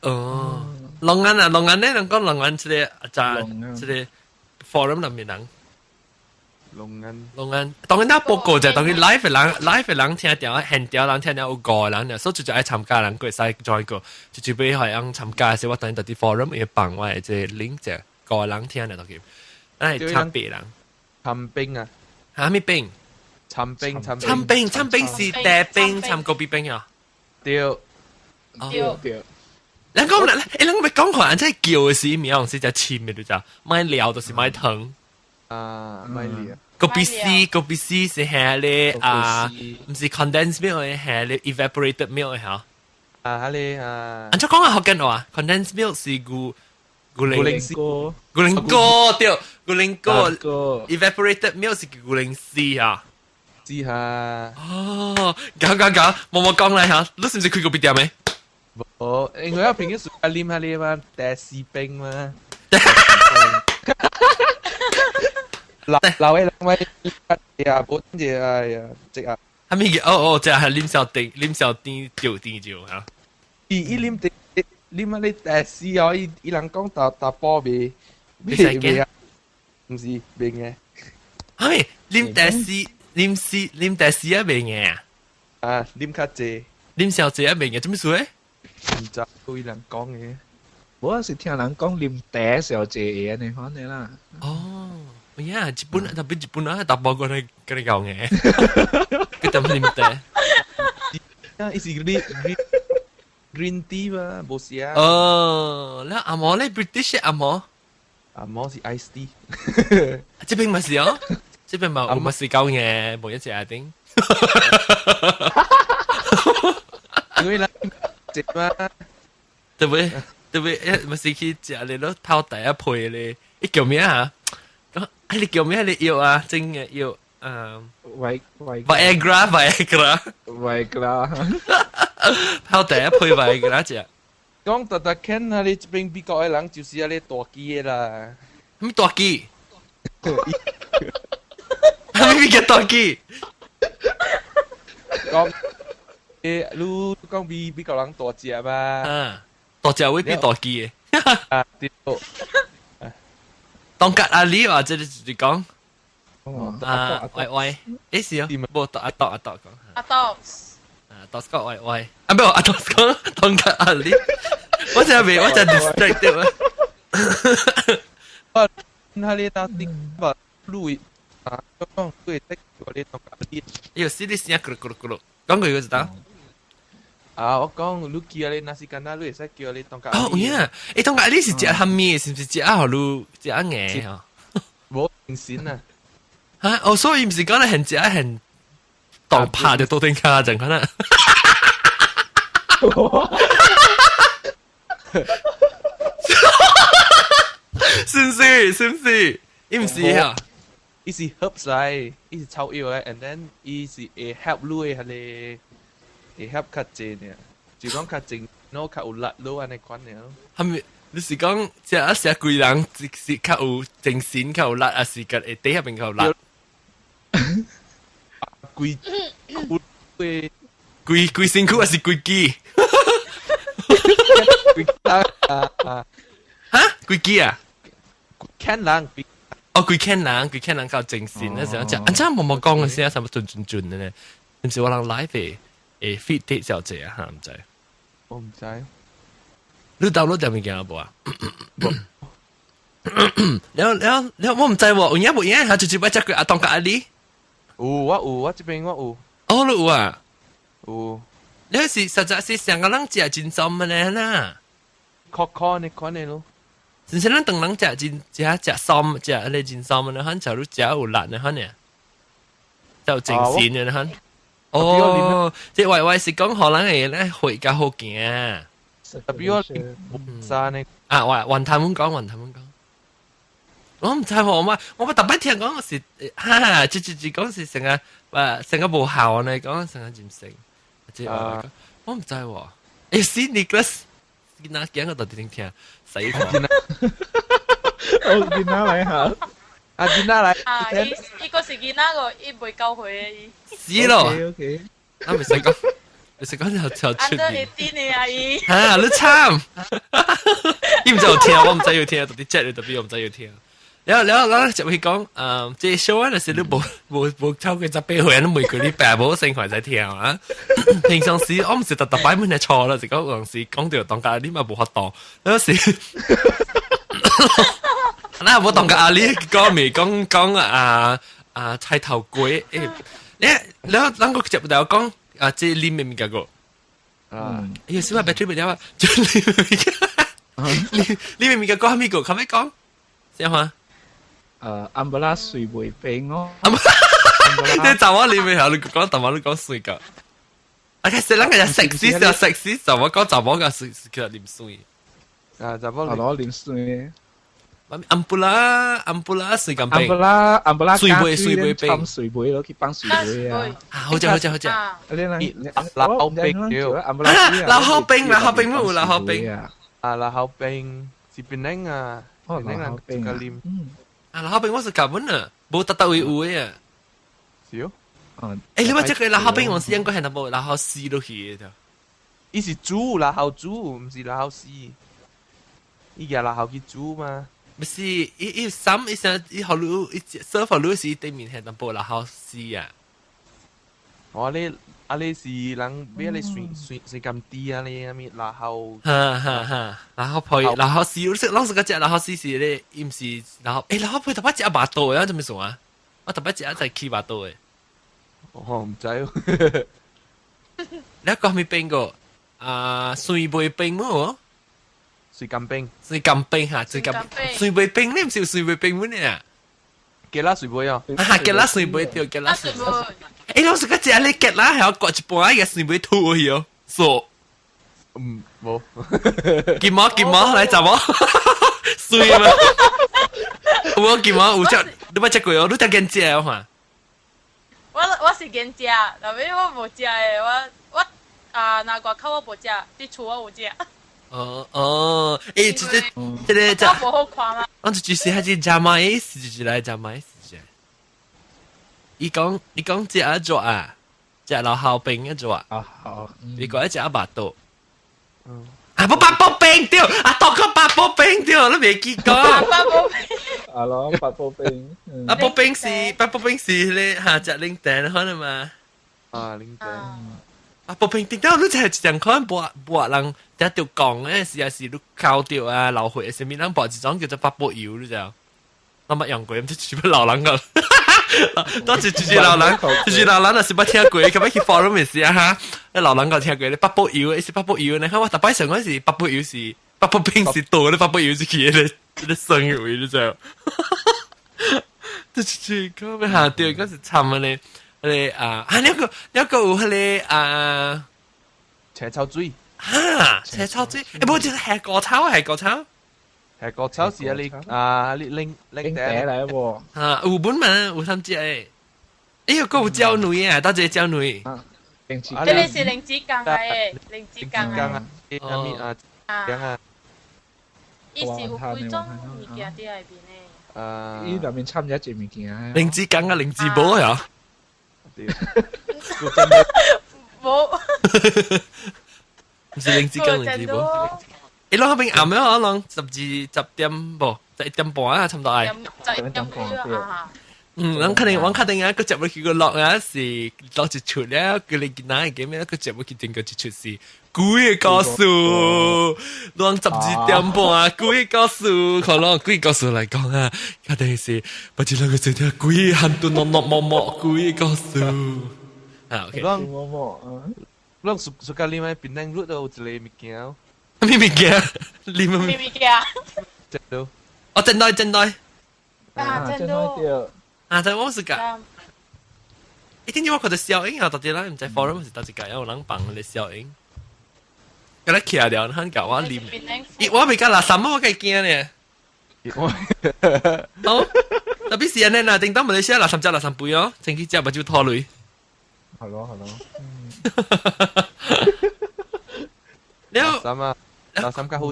哦，龍眼啊，龍眼咧，人講龍眼這個啊，這個 forum 內面人。龍眼，龍眼，當然那報告就當然 live 的人，live 的人聽到，現場人聽到有五個人，所以就愛參加人，佢會使 join 個，就準備係樣參加時，我等於到啲 forum 會放我的這個 link 就五個人聽就得去，咱係參別人。參冰啊？嚇咩冰？參冰，參參冰，參冰是茶冰，參咖啡冰啊？對。對對。人講啦，欸，人欲講看，這叫的時物是只深的，就知，莫料就是莫糖。啊，莫料。 Kopi C，kopi C 是係咧啊，毋是 condensed milk 係咧 evaporated milk 嚇。啊，係咧啊。按怎講啊？福建話 condensed milk 是牛牛奶牛奶牛奶膏對，牛奶膏 evaporated milk 是牛奶絲啊。知下。哦，講講講，無無講來嚇，你是毋是開咖啡店的？無，因為我平時愛啉下咧嘛，茶絲冰嘛。老老的人咪呀，無這哎呀，這啊。啥物叫？哦哦，這係啉小甜，啉小甜就甜就嚇。伊伊啉茶，啉啊咧茶絲哦，伊伊人講淡淡薄袂袂袂啊，毋是袂硬。啥物？啉茶絲，啉絲，啉茶絲啊袂硬啊？啊，啉較濟，啉小濟啊袂硬，做咩事咧？毋知有人講的。我是聽人講啉茶小濟會按呢款的啦。哦。呀，日本特別日本啊，淡薄過來過來搞嘅，佢點啉茶？啊，伊是 green green tea 嘛，無是啊。哦，那阿毛咧，British 阿毛？阿毛是 ice tea。這邊嘛是哦，這邊嘛有嘛是搞嘅，無一隻阿丁。因為咱食嘛，特別特別，欸，嘛是去食咧咯，透大啊配咧，伊叫咩啊？啊！你叫咩？你藥啊，真嘅藥，嗯維維 Viagra，Viagra， Viagra，泡第一配 Viagra 食。講特特肯啊！你這邊美國的人就是啊，你大機的啦。啥物大機？啥物叫大機？講，欸，你講比美國人大隻嘛？啊，大隻會比大機的。啊，對。當吉阿里或者你直接講，啊喂喂，欸是哦，無阿多阿多講，阿多，啊多講喂喂，啊唔阿多講當吉阿里，我真係未，我真係 distracted 啊。我那你打的把路啊，講對，我你當吉阿里，有時你聲咕嚕咕嚕咕嚕，講過一個字得。啊！我講你叫你若是簡單，你會使叫你當咖喱。哦，有影，欸，當咖喱是食蝦米，是毋是食啊？予你食啊硬吼？無精神啊！哈，哦，所以毋是講你很食很當拍就倒頂跤這樣可能。是毋是？是毋是？伊毋是啊？伊是 herbs 來，伊是草藥來，and then 伊是會 help 你的彼個。會翕較濟爾，就講較精，腦較有力咯，按呢款爾。係咪？你是講食啊食規人是較有精神，較有力，還是個會底下邊較有力？規規規規身軀還是規機？規啊啊！哈？規機啊？牽人。哦，規牽人，規牽人較有精神，那時候食，按怎無無講的聲，啥物準準準的呢？毋是我人 live 的。會 fit 啲小姐啊，嚇毋知。我毋知。你 download 條物件無啊？了了了，我毋知喎，有影無影？下直接擺隻個阿當甲阿里。有我有，我這邊我有。哦，你有啊？有。你是實在是上個人食真酸的呢啦。確確你看你咯。真是咱當人食真食食酸，食你真酸的，反正你食有辣的，反正就精神的，反。哦，這話話是講可能會咧血較好行。特別我啥呢？啊，話雲他們講，雲他們講。我毋知喎，我特別聽講是，哈哈，這這這講是成個，成個無效呢，講成個真成。這我毋知喎。欸，是 Nicholas，囡仔講個到底聽，死我。哦，囡仔來嚇。啊，囡仔來。啊，伊伊個是囡仔個，伊袂夠歲的伊。是咯。 OK。啊，未使講，未使講就就出面。安的啊伊。啊，你慘。伊毋知有聽，我毋知有聽，到底這裡特別我毋知有聽。然後然後然後就會講，這 show 就是你無無無超過18歲，你每個禮拜無成塊在聽啊。平常時我毋是特特擺滿係錯啦，就講有時講到當家你嘛無法度，有時。那無當家阿你講未講講啊啊菜頭粿，欸，你然後咱個接不到講啊，這裡面物件個，啊，哎呀，小話 battery 不了啊，就裡面物件，裡面物件講啥物個？可唔可以講？啥話？阿姆拉水袂冰哦。你查某裡面係你講，查某你講水個。啊，其實咱個食屎就食屎，查某講查某個水是叫啉水。啊，查某攞啉水。安布拉，安布拉水咁冰。安布拉，安布拉水杯水杯冰。水杯咯，去放水杯啊。啊，好食好食好食。老後冰，安布拉。老後冰，老後冰冇老後冰。啊，老後冰是檳榔啊，檳榔人自家啉。啊，老後冰我是夾本啊，無特特會有的啊。是哦。欸，你話這個老後冰我是應該係那無老後死落去的。伊是煮老後煮，毋是老後死。伊個老後去煮嘛。不是，伊伊三伊聲伊好路伊 serve 路是對面係淡薄老後死啊。我咧，啊你是人咩？你水水水咁低啊？你啥物老後？哈哈哈，老後配老後死，你識攏是個隻老後死是咧，伊毋是老後，欸老後配特別食肉肚的，怎麼算啊？我特別食在起肉肚的。我毋知。你講咩冰個？啊，水袂冰冇？水甘冰。水甘冰哈，水甘水袂冰，你毋是有水袂冰冇呢？芥辣水杯啊！啊，芥辣水杯對，芥辣水杯。欸，老實講，食你芥辣還要割一半，個水杯吐去哦，傻。嗯，無。金毛金毛來查某？水嗎？有金毛有食，你捌食過哦？你食見食哦？我是見食，但係我無食的，我我啊，若外口我無食，佇厝我有食。哦哦，欸，這個這個我無好看嗎？我就是還是食嘛意思，就是來食嘛意思。伊講伊講食一做啊，食老後冰一做啊。啊好，你講食肉肚。嗯。啊，無八寶冰對，啊，當個八寶冰對，你袂記講。八寶冰。啊咯，八寶冰。啊，寶冰是八寶冰是咧嚇食奶茶可能嘛？啊，奶茶。啊，寶冰頂到你就係一張看博博人，一條講咧，是啊是你烤掉啊，流血啥物人博一種叫做八寶油，你知影？我捌用過，毋知是不老人個。當時就是老人，就是老人，若是捌聽過，佮欲去 forum 的時啊哈，老人個聽過咧，八寶油，是八寶油呢？我逐擺想講是八寶油是八寶冰是倒咧，八寶油是去咧，咧生油你知影？這就是講欲下對，嗰是慘咧，彼個啊啊，那個那個有彼個啊，青草水，哈，青草水，欸，無就是蝦膏草，蝦膏草。蝦膏草是啊，你啊，你拎拎茶來無？啊，有本嘛，有三隻誒。哎呦，閣有椒女啊，到這個椒女。這個是靈芝羹來的，靈芝羹啊。哦。啊。啊。伊是有幾種物件佇內面的。啊。伊內面摻咗一物件。靈芝羹啊，靈芝煲呀。對。無。毋是靈芝羹，靈芝煲。欸，攏彼邊暗了，攏十二十點無，11點半啊，差不多愛。 11點半啊。嗯，咱肯定，我確定啊，個節目去個落啊是落一出了，佢哋見哪個咩？個節目去定個一出是鬼個故事，攏12點半，鬼故事，可能鬼故事來講啊，確定是不知那個是聽鬼喊到諾諾莫莫鬼故事。啊，OK。攏莫莫，攏 suka 你咪檳城 road 有一個物件。咩物件？你咩物件？真多。哦，真多真多。啊，真多。啊，就我是㗎。一聽見我看到小英啊，到底咱毋知 forum 是到一個有人放咧小英。佮你徛掉，你教我啉。伊我未甲垃圾，我計驚呢。哦，特別是按呢，若頂當馬來西亞垃圾食垃圾杯哦，先去食目睭拖淚。係咯係咯。了。垃圾啊，垃圾較好。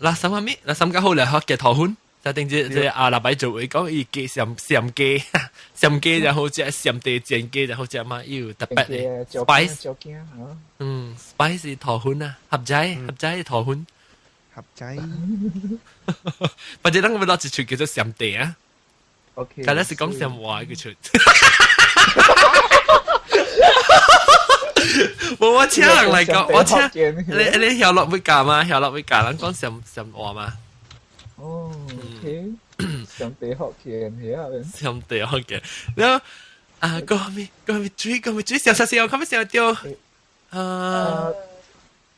垃圾係咩？垃圾較好嚟學嘅頭粉。就定這這阿拉伯做會講伊雞鹹鹹雞，鹹雞然後食鹹地煎雞，然後食嘛有特別的 spice，嗯，spice 頭粉啊，合仔合仔頭粉，合仔，或者咱個落一出叫做鹹地啊，OK，佢咧是講鹹話個出，無我請人來講，我請你你曉落會教嘛？曉落會教人講鹹鹹話嘛？哦，OK，上地學見係啊，上地學見，然後啊，個咩個咩水個咩水，小小小，看咩小掉，啊，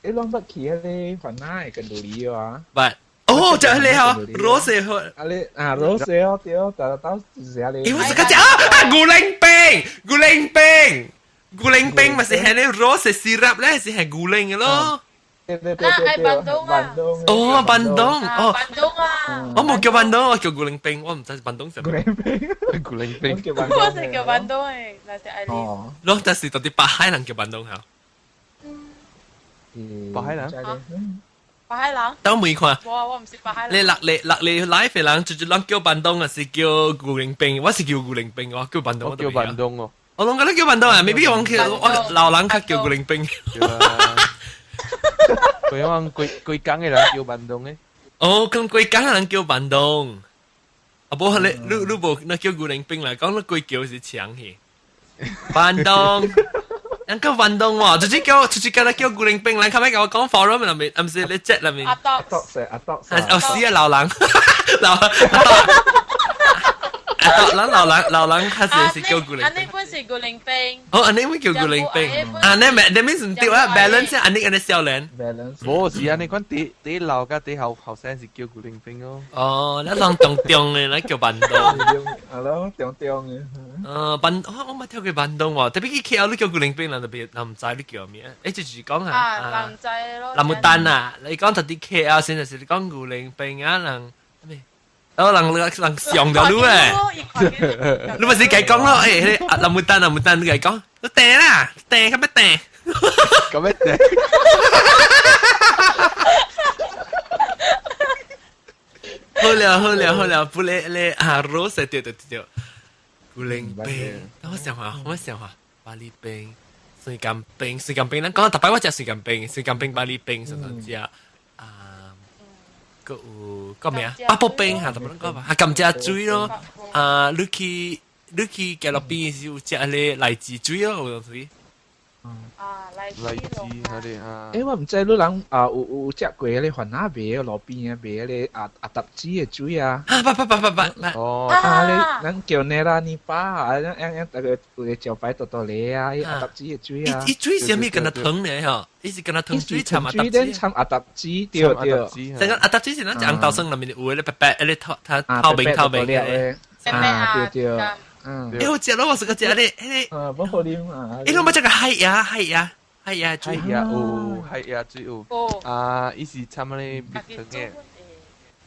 你攏捌去彼個番仔的跟魯里啊？捌，哦，就係你嗬，羅氏嗬，啊你啊羅氏哦對，但到就是啊你，欸，我是個講啊，牛奶冰，牛奶冰，牛奶冰咪是係你羅氏 syrup 咧，是係牛奶嘅咯。對對對對，坂東啊！哦，坂東哦，坂東啊！我冇叫坂東，我叫古靈冰，我唔知坂東什麼。古靈冰，古靈冰，我是叫坂東誒，那是愛麗。咯，但是到底北海人叫坂東嚇？北海人？北海人？等我問看。我唔是北海人。你落嚟落嚟來肥人，就就人叫坂東，還是叫古靈冰？我是叫古靈冰，我叫坂東。我叫坂東哦。我攏覺得叫坂東啊，未必我叫我老人較叫古靈冰。佢講規規工的人叫坂東的。哦，咁規工的人叫坂東。啊，無你你你無那叫牛奶冰啦，講你規叫是強去。坂東，人叫坂東喎，直接叫直接叫他叫牛奶冰，人較欲共我講 forum 內面，毋是你節內面。阿多，阿多，哦，是啊，老人，老阿多。阿多，咱老人老人較濟是叫牛奶冰。按呢本是牛奶冰。哦，按呢本叫牛奶冰。啊，你咪你咪唔對啊，balance 按呢按呢少年。 balance。無是按呢款第第老佮第後後生是叫牛奶冰哦。哦，咱人中中的，咱叫坂東。啊，攏中中的。坂，我冇聽過坂東喎，特別去 KL 你叫牛奶冰，人特別人毋知你叫咩？欸，就是講啊。啊，人知咯。人無單啊，你講特啲 KL 先就是你講牛奶冰啊，人咩？哦，人人上到你誒，你咪是計講咯？欸，人無單人無單，你計講，你訂啦，訂咁咩訂？咁咩訂？好了好了好了，不咧咧啊，羅氏對對對，牛奶冰，我想下，我想下，巴厘冰、水甘冰、水甘冰，咱講特擺我食水甘冰，水甘冰、巴厘冰，常常食啊。閣有閣咩啊？八寶冰嚇，特別講吧，嚇甘蔗水咯。啊，你去你去加樂邊是有食彼個荔枝水咯，有當時。啊，荔枝嗰啲啊。欸，我毋知你人啊有有食過彼個番仔賣路邊啊賣彼個阿阿搭子的水啊？啊，捌捌捌捌捌。哦。啊，你咱叫內拉尼巴啊，咱咱咱逐個有個招牌大大个啊，伊阿搭子的水啊。伊水是啥物？敢若糖呢？吼，伊是敢若糖水摻阿搭子。摻阿搭子，對對。這個阿搭子是咱食紅豆酸內面有的，白白，彼個透透明透明的。啊，對對。嗯。欸，我食咯，我是個食咧，彼個。啊，無好啉啊！欸，你捌食過海鴨？海鴨，海鴨水。海鴨有，海鴨水有。啊，伊是摻彼個蜜糖的。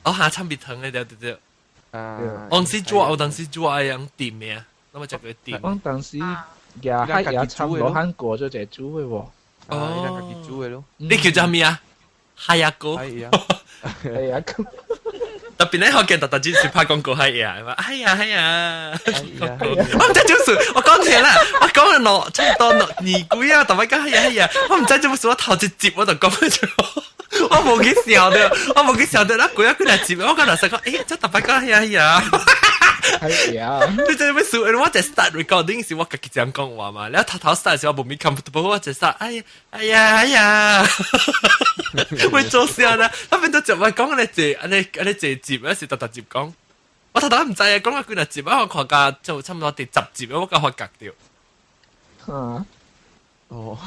哦，哈，摻蜜糖的對對對。啊。當時煮，我當時煮愛用甜的，那麼食過甜。我當時也海鴨摻羅漢果做者煮的喎。哦，家己煮的咯。你叫做啥物啊？海鴨哥。海鴨。海鴨哥。特別咧，我見特特只是拍廣告係啊，話哎呀哎呀，我唔知做事，我講錯啦，我講了落差唔多落二幾啊，特別講係啊係啊，我唔知做事，我頭一接我就講咗，我冇去想到，我冇去想到，那鬼啊佢來接，我講老實講，欸，這特別講係啊係啊，係啊，你知咩事？我就 start recording 時，我家己這樣講話嘛。然後頭頭 start 時，我無咪 comfortable，我就 start，哎呀，哎呀，哎呀，會做啥呢？他變到就話講你這，按呢按呢這集，還是特特集講。我頭頭唔知啊，講咗幾多集啊？我看甲就差唔多第10集，我甲發覺著。啊，哦，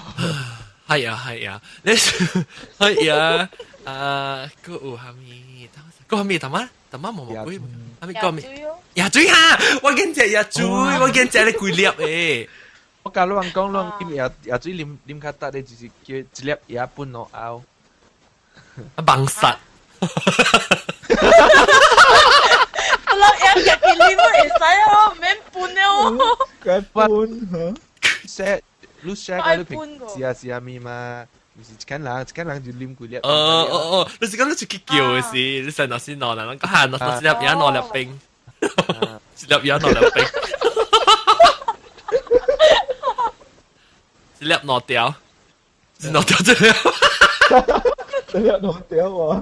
係啊係啊，你係啊，啊，閣有蝦米？閣蝦米？淡仔淡仔毛毛鬼，蝦米閣咩？椰水哈！我見食椰水，我見食你幾粒誒。我教你人講，你啉椰椰水啉啉較得咧，就是叫一粒椰分落後。啊，盲殺！粒椰家己啉會使哦，免分了。該分嚇？你寫個你平時啊是啊咪嘛？唔是一間人，一間人就啉幾粒。哦哦哦，你是講你出去叫的時，你成日先攞人，講下攞一粒椰攞粒冰，一粒椰攞粒冰，一粒攞掉，一攞掉這粒，一粒攞掉喎。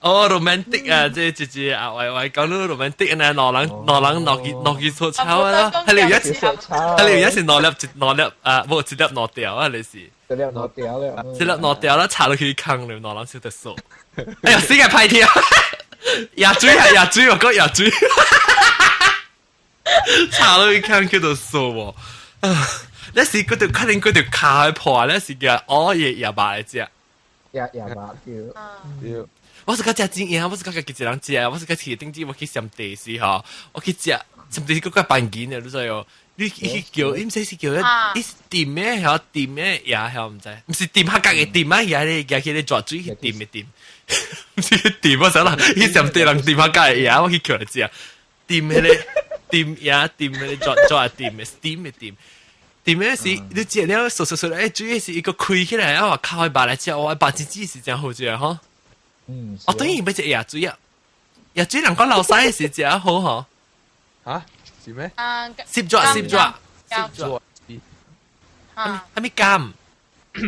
哦，romantic 啊，這這這啊，喂喂，講到 romantic 啊，攞人攞人攞去攞去做草啊，係你有一係你有一是攞粒一攞粒啊，冇一粒攞掉啊，你是一粒攞掉了，一粒攞掉啦，插落去坑了，攞人燒得數。哎呀，死個歹聽，椰水係椰水，我講椰水，插落去坑叫做數喎。你是嗰條可能嗰條卡破，你是叫哦椰椰肉來食，椰椰肉叫。對。我是講食真贏，我是講家己一人食，我是講去頂次我去上地時吼，我去食上地時閣較辦緊的，你知哦？你去叫，伊毋知是叫伊是甜的，曉甜的也曉毋知，毋是甜客家的甜啊，伊咧舉起咧蛇水去甜的甜，毋是去甜我想啦，伊上地人甜客家的椰，我去叫來食，甜彼個甜椰甜彼個蛇蛇甜的 steam 的甜，甜的是你食了嗦嗦嗦，欸，水是伊閣開起來，啊，靠的肉來食，哇，肉真真是誠好食吼。嗯，哦，等於欲食椰水啊，椰水人講流屎是食好吼，嚇是咩？啊，攝咗攝咗攝咗，啊，係咪甘？是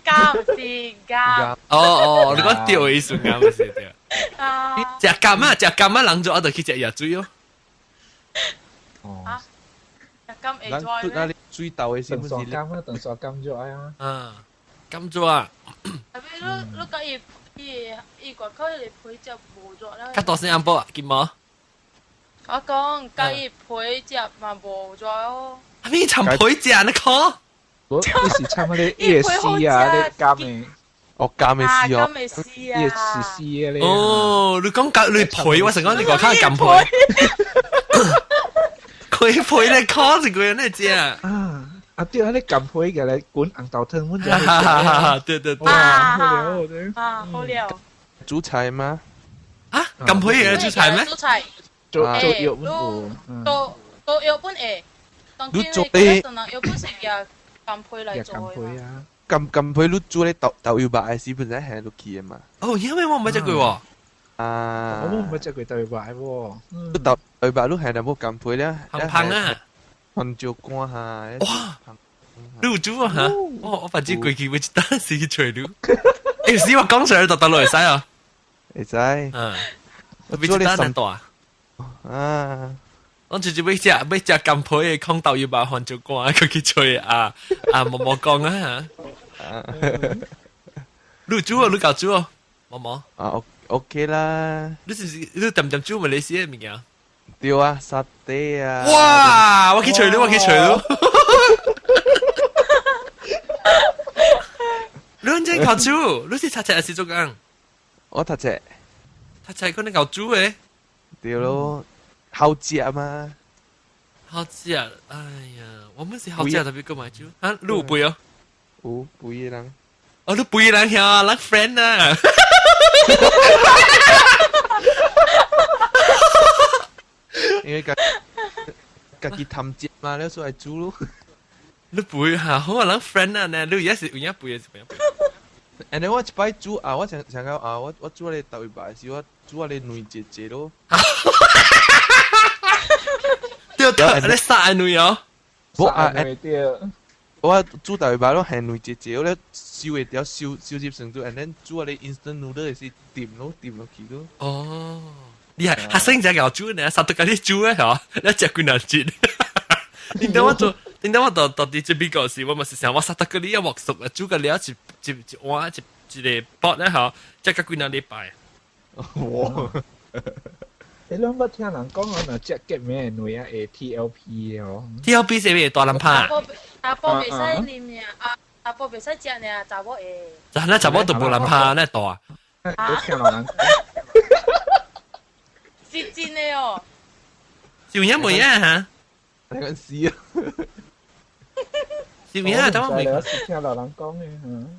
甘是甘。哦哦，你講對的意思啱是對。啊，食甘啊，食甘啊，人就我就去食椰水哦。哦，食甘會人做那裡水豆的是長沙甘啊，長沙甘咗啊。啊，甘咗啊。特別你你甲伊伊伊外口迄個皮食無熱啦。較大聲點噃，金毛。我講佮伊皮食嘛無熱哦。啊，咪摻皮食你看？我你是摻彼個伊的絲啊，你甘的。哦，甘的絲哦。甘的絲啊。伊是絲的咧。哦，你講佮你皮，我想講你外口甘皮。佢皮咧，看一個人咧食。啊。啊對啊，你甘皮嘅來滾紅豆湯，阮就對對對。哇，好料對。啊，好料。煮菜嗎？啊，甘皮會煮菜咩？煮菜。做做藥本有。做做藥本會。你做的。藥本是用甘皮來做的嘛。甘甘皮你煮咧豆豆油肉的時，本身下落去的嘛。哦，因為我毋捌食過喎。啊。我毋捌食過豆油肉喎。豆豆油肉你下淡薄甘皮咧。香香啊！番椒乾哈！哇！你有煮啊？哈！我我反正過去我一單時去揣你。欸，死我講出來就得落會使啊？會使。嗯。我比一單難大。啊！我直接欲食欲食甘皮的空豆油肉番椒乾，佢去揣啊啊毛毛講啊！你有煮啊？你教煮啊？毛毛。啊，OK 啦。你是唔是你恬恬煮馬來西亞物件？對啊，沙爹啊！哇！我去揣你，我去揣你。你認真教煮？你是讀冊還是做工？我讀冊。讀冊可能教煮的。對咯，好食嘛。好食，哎呀，我們是好食特別閣買煮。啊，你有背哦？有背的人。哦，你背人遐，咱 friend 啊。因為家家己貪食嘛，了所以煮咯。你背下好啊，咱 friend 啊呢，你也是有影背的是有影背。 And then 我一擺煮啊，我想想講啊，我我煮咧豆油肉時，我煮咧卵一一咯。對對，你殺卵哦？無啊，對。我煮豆油肉攏下卵一一，我咧收會掉收收入程度，and then 煮咧 instant noodle 是掂咯，掂落去咯。哦。你係學生只搞煮呢，殺到嗰啲煮咧嗬，你食幾難節。你等我做，你等我到到底這邊個時，我咪是想我殺到嗰啲一鑊熟啊，煮個了一一一碗一一個煲咧嗬，食個幾難禮拜。哇！你攏捌聽人講我若食結咩卵啊？會 TLP 哦。 TLP 是咩大人拍？阿婆袂使啉爾，阿阿婆袂使食爾，查某會。就那查某都無人拍，那大。都聽人講。是真的哦。是有影無影嚇？你講死啊！是有影，等我未。是聽老人講的。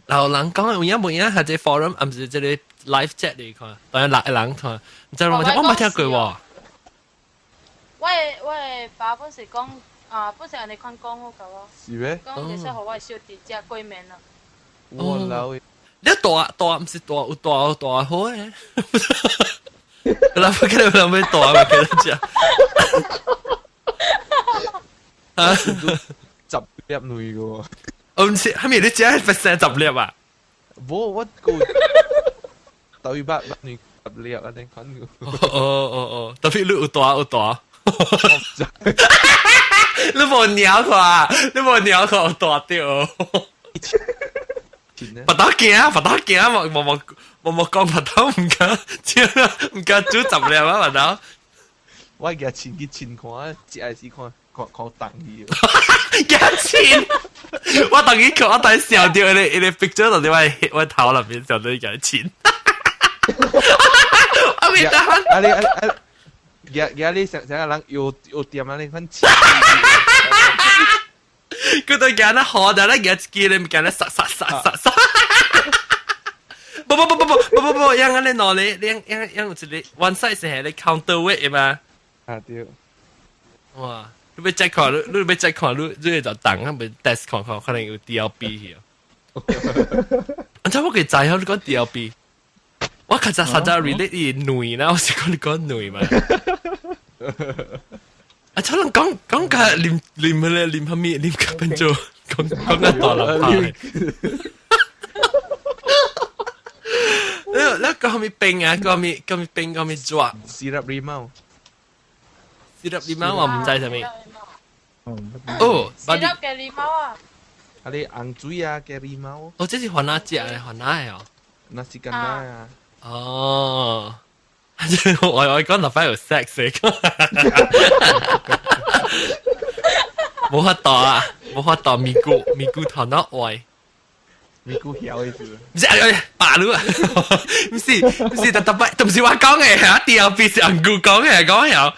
老人講有影無影？係這 forum，唔是這個 live chat 嚟看，當然六個人看，唔知我我冇聽過喎。我的爸本是講啊，本是按呢款講好夠我。是咩？講就是予我小弟食過麵啦。我老你大大唔是大有大有大好嘅。我記得我諗大我記得食。啊！十粒卵嘅喎。我唔是，係咪你食 percent 十粒啊？無，我個豆八百卵十粒啊！你看過？哦哦哦，特別你有大有大。你無鳥看，你無鳥看有大掉。白刀驚，白刀驚，無無無無無講白刀唔敢，唔敢煮十粒啊！白刀。我夾錢去錢看，食係時看看看重去。夾錢，我當佢看，我當笑掉，伊個 picture 到底我我頭內面笑到伊夾錢。我未得。啊你啊啊！夾夾你成成個人又又掂啊！你款錢。佢都夾得好，但係夾一支咧，夾得殺殺殺殺殺。不不不不不不不不，樣安尼攞咧，樣樣樣有一個 one side 是係咧 counterweight 嘛。啊對。哇！你欲再看，你你欲再看，你你就等啊，欲 test 看看，可能有 DLB 去。啊！知我幾知你講 DLB，我較早實在 relate 伊卵啦，我是講你講卵嘛。啊！可能講講個啉啉乜咧，啉蝦米，啉個變做講講個大人拍。你你講蝦米冰啊？講蝦米講蝦米冰？講蝦米紙？Sirap limau。 Sirap limau 我唔知啥物。哦，Sirap 嘅 limau 啊。啊你紅水啊，嘅 limau。哦，這是番仔食的，番仔的哦。 Nasi kandar 啊。哦。我我講特擺有 sex 的，無法度啊，無法度，咪咕咪咕頭腦壞，咪咕曉的是。唔是哎白你啊，唔是唔是特特擺，都唔是我講的，嚇 DLB 是紅姑講的，講曉。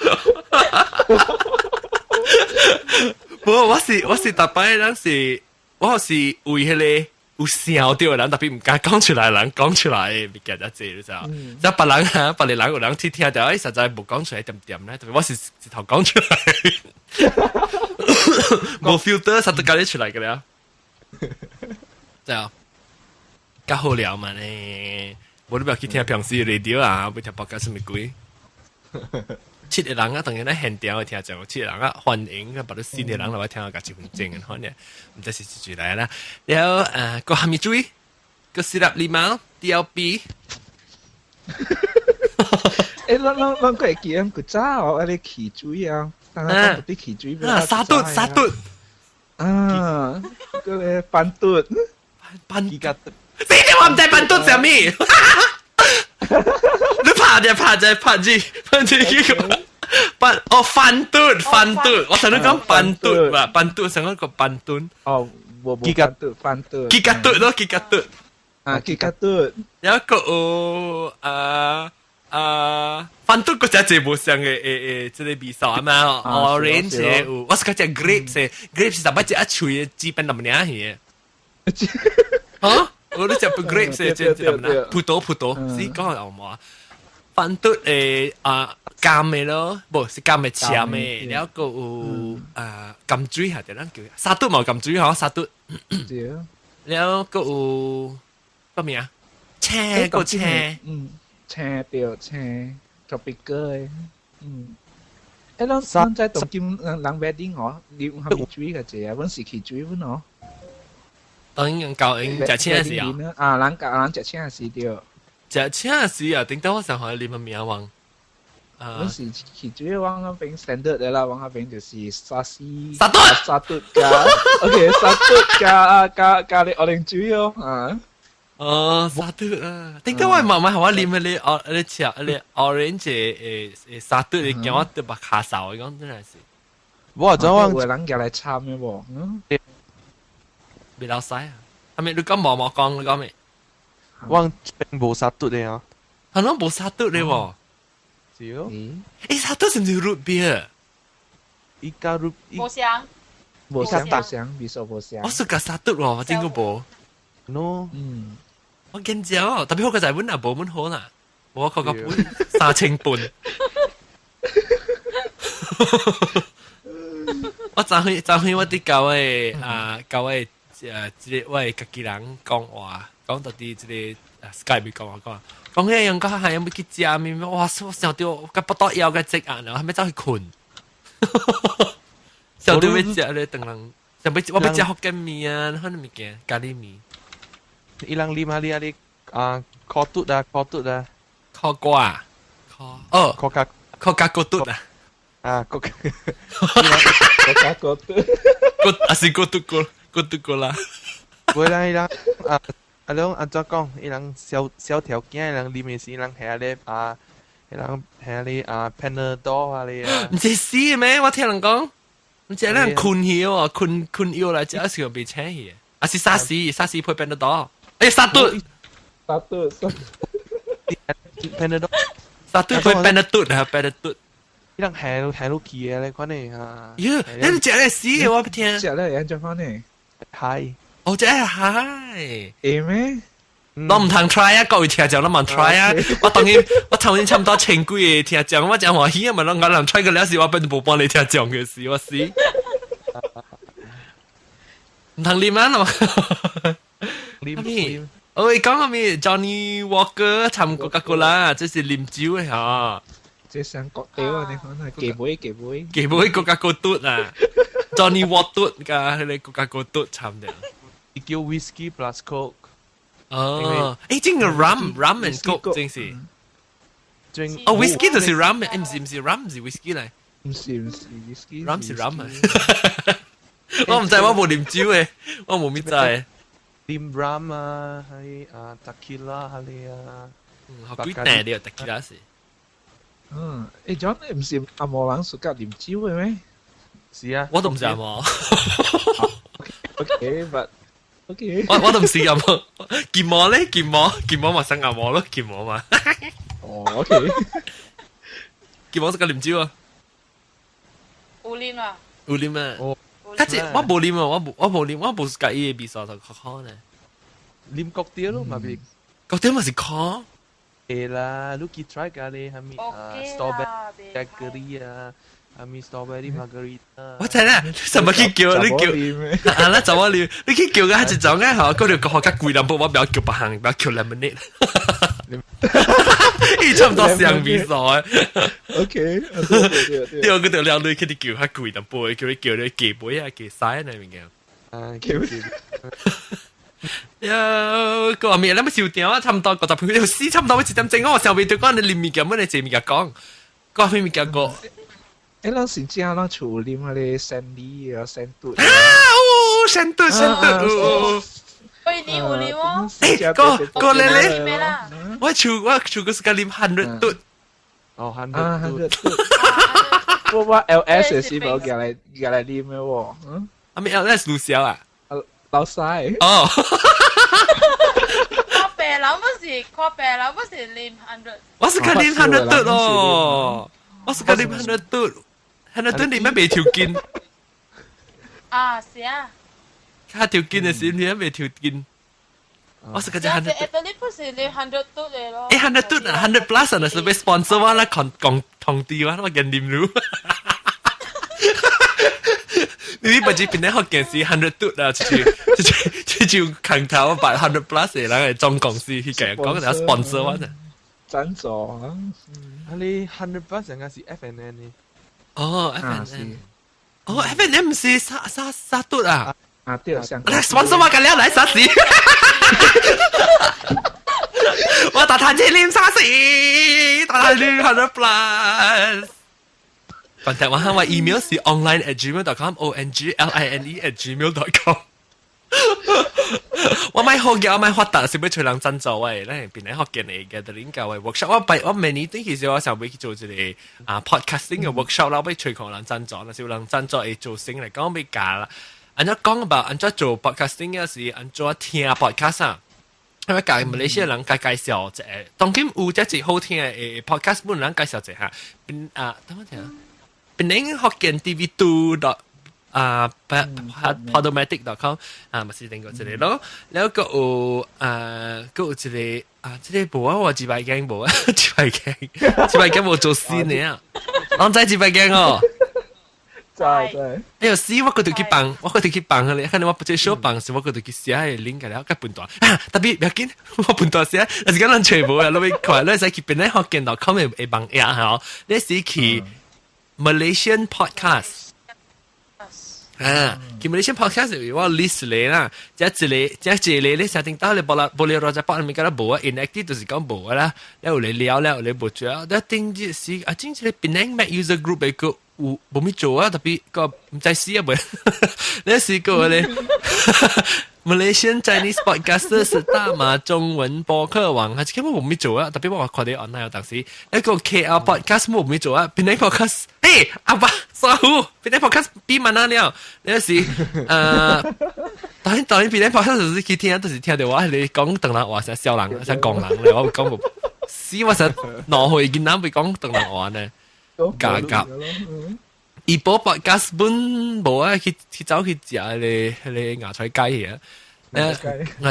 無，我是我是特擺，咱是我是為彼個。有笑到的人，特別毋敢講出來，人講出來的物件較濟，你知影？即別人啊，別個人有人去聽著，哎，實在無講出來點點咧，特別我是直頭講出來，無 filter，實在教你出來個了。對啊，較好聊嘛呢？無你不要去聽平時 radio 啊，欲聽 podcast 啥物鬼？七個人啊，當然咧現場會聽講，七個人啊歡迎，啊，別個新的人來聽個一分鐘，可能毋知是一句來啦。然後誒，個蝦米水，個 sirap limau DLB。欸，咱咱咱閣會記得古早哦，彼個汽水啊，當當啲汽水。啊，沙頓沙頓。啊，嗰個班頓。班頓。死你！我毋知班頓啥物。你拍者拍者拍住拍住呢個班哦飯頓飯頓，我想你講班頓吧，班頓想講個班頓。哦，無無班頓飯頓。吉格頓咯，吉格頓。啊，吉格頓。有一個哦啊啊飯頓個只隻無相嘅誒誒，這個味素啊嘛，orange 嘅有，我是講隻 grapes 嘅，grapes 是特別隻一脆嘅，基本那麼領去嘅。嚇？我都食不 grapes 嘅，這這麼葡萄葡萄，是講有冇啊？飯嘟誒啊甘的咯，無是甘的攕的，然後閣有啊甘水下，咱叫沙嘟嘛甘水嗬，沙嘟。對。然後閣有啥物啊？青個青，嗯，青對青，tropical 的，嗯。欸，咱咱在東京人人 wedding 哦，啉蝦米水較濟啊？阮是汽水阮哦。當然教𪜶食青時啊。啊，人教人食青時對。食青時啊，頂到我上海啉乜名王？嗰時其主要往嗰邊 standard 的啦，往嗰邊就是沙士、沙嘟、沙嘟加，OK，沙嘟加加加啲 orange 酒咯，啊。哦，沙嘟啊！點解我媽媽我啉你哦，你食你 orange 誒誒沙嘟，你叫我得把卡嗽，講真係是。我就有人夾來參嘅喎，嗯。未老使啊！係咪你講毛毛講你講咩？我並無沙嘟的啊。係攏無沙嘟的喎。是哦。誒，沙嘟是唔是 root beer？伊加 root。無香。無香無香，味素無香。我是加沙嘟喎，我真個無。 No。嗯。我見咗，特別好個就係阮若無阮好啦，我個個本3500。我昨昏昨昏我佇教的啊，教的這個我的家己人講話，講到佇這個 Skype 講話講，講迄樣講還有欲去食麵，哇！我想著佮腹肚枵佮積壓，然後還欲走去睏。想著欲食咧，當人想欲我欲食福建麵啊，彼個物件咖喱麵。伊人啉啊你啊你啊，烤嘟啊，烤嘟啊，烤瓜，烤哦，烤加烤加骨嘟啊，啊，國國家國嘟，骨啊是骨嘟過骨嘟過啦。袂啦，伊人啊，啊兩按怎講？伊人小小條件，伊人啉的是伊人下咧啊，伊人下咧啊，Panadol 啊咧啊。毋是死咩？我聽人講，毋是人睏去哦，睏睏藥來食是袂醒去，啊是啥死啥死配 Panadol。哎，沙嘟，沙嘟，沙 Panadol，沙嘟配 Panadol 啊，Panadol。伊人下下落去的咧，款的啊。喲，你食咧死的，我不聽。食咧安怎款呢？嗨。哦，這係嗨。會咩？我毋通 try 啊，各位聽眾，攏毋 try 啊。我當然，我頭先差不多千幾個聽眾，我真歡喜啊！嘛，攏我人 try 過了時，我變無幫你聽眾嘅事，我死。毋通啉啊！啉啉。喂，講下咩？Johnny Walker 參過個啦，這是啉酒的嚇。這上國屌啊！你講係幾杯幾杯？幾杯國家個嘟啊？Johnny Walker 㗎，彼個國家個嘟參的。叫 whisky plus coke。哦，誒，這個 rum rum and coke 真是。哦，whisky 就是 rum，誒，毋是毋是 rum 是 whisky 嚟。毋是毋是 whisky。 rum 是 rum 啊。我毋知，我無啉酒的，我無物知。啉 rum 啊，係啊，tequila 係啊。好幾大了，tequila 是。嗯，誒，John 你毋是紅毛人屬甲啉酒的咩？是啊。我都毋是紅毛。 OK，but OK。我我都毋是紅毛，金毛咧，金毛，金毛嘛生紅毛咯，金毛嘛。哦，OK。金毛是個啉酒啊。有啉啊。有啉啊。較濟我無啉啊，我無我無啉，我無佮意的味素就較好呢。啉國雕咯，嘛是。國雕嘛是苦。會啦，你去 try 咖咧，啥物啊，strawberry daiquiri 啊，啥物 strawberry margarita。我知啦，什麼去叫你叫？啊啦，就我啉，你去叫個一種啊，吼，嗰條個較貴淡薄，我不要叫別項，不要叫 lemonade。伊差不多相味素的。 OK，對對對，嗰條靚女去你叫較貴淡薄，叫你叫你加杯啊，加細那物件。啊，叫。呀，個話咩？你咪笑點啊？差唔多50分鐘，死差唔多1點鐘，我上面對講你啉物件，乜你這物件講，講咩物件講？誒，咱是正咱厝啉彼个生梨啊，生嘟。啊，哦，生嘟生嘟，哦。喂，你有啉哦？誒，個個咧咧，我厝我厝個是個啉 hundred 嘟。哦，hundred 嘟。我我 LS 是無夾來夾來啉的喎。嗯。啊咪 LS 盧小啊？老細。哦。看病人不是看病人不是啉 hundred。我是個啉 hundred 嘟咯，我是個啉 hundred 嘟，hundred 嘟你咩袂條筋？啊，是啊。較條筋的時你未條筋。我是個只 hundred。誒，你不是啉 hundred 嘟的咯？誒，hundred 嘟啊，hundred plus 啊，是欲 sponsor 我啦，講講同啲我，我驚啉嚕。你不知邊個學件事 hundred 嘟啊，就是就是就空頭擺 hundred plus 的人的總公司去講講個 sponsor 我呢。贊助啊！啊你 hundred plus 應該是 F N N 呢？哦，F N N。哦，F N N 毋是沙沙沙嘟啊？啊對，來 sponsor 我個了來啥事？我打炭車啉沙士，打炭啉 100 plus。Contact 我，我 email 是 online@gmail.com ongline@gmail.com。我買好嘅，我買發達是欲揣人贊助喂，咱邊個福建的 gathering 教嘅 workshop，我拜我明年等其實我想欲去做一個啊 podcasting 嘅 workshop 啦，欲揣看人贊助，若是有人贊助會做成來講欲教啦。按怎講吧，按怎做 podcasting 嘅是按怎聽 podcast 啊？因為教馬來西亞人介介紹一下，當今有這一好聽的 podcast 本人介紹一下，邊啊，等我聽，檳城福建 TV2 dot 啊，podomatic.com 啊，嘛是另外一個咯。แล้ว個有啊，閣有一個啊，這個無啊，我幾百間無啊，幾百間，幾百間無做新的啊，攏知幾百間哦。知知。哎喲，死我閣就去放，我閣就去放咧，可能我不這小放時，我閣就去寫個 link 了，較笨蛋啊！特別不要緊，我笨蛋寫，但是講人揣無啊，落去看，你會使去檳城福建 .com 的網頁吼，你是去 Malaysian podcast。啊，去 Malaysian podcast 我 list 嚟啦，這一個這一個你設定到你無啦無了羅只包物件無啊，inactive 就是講無啦，了有嚟聊了有嚟無做啊，了頂日是啊，真係檳城 Mac User Group 的個有無咪做啊，特別個毋知死啊未，你是個咧 Malaysian Chinese Podcaster 是大馬中文播客網，還是根本無咪做啊，特別我看到 online 有當時，一個 KL Podcast 無咪做啊，檳城 Podcast，嘿，阿爸，傻虎，檳城 Podcast 比萬哪了，你是當然當然檳城 Podcast 就是去聽，都是聽到我係你講唐人話，成笑人，成講人咧，我講無，死我成腦歲囡仔會講唐人話呢，夾夾。伊波 podcast 本無啊，去去走去食迄個迄個芽菜雞啊，芽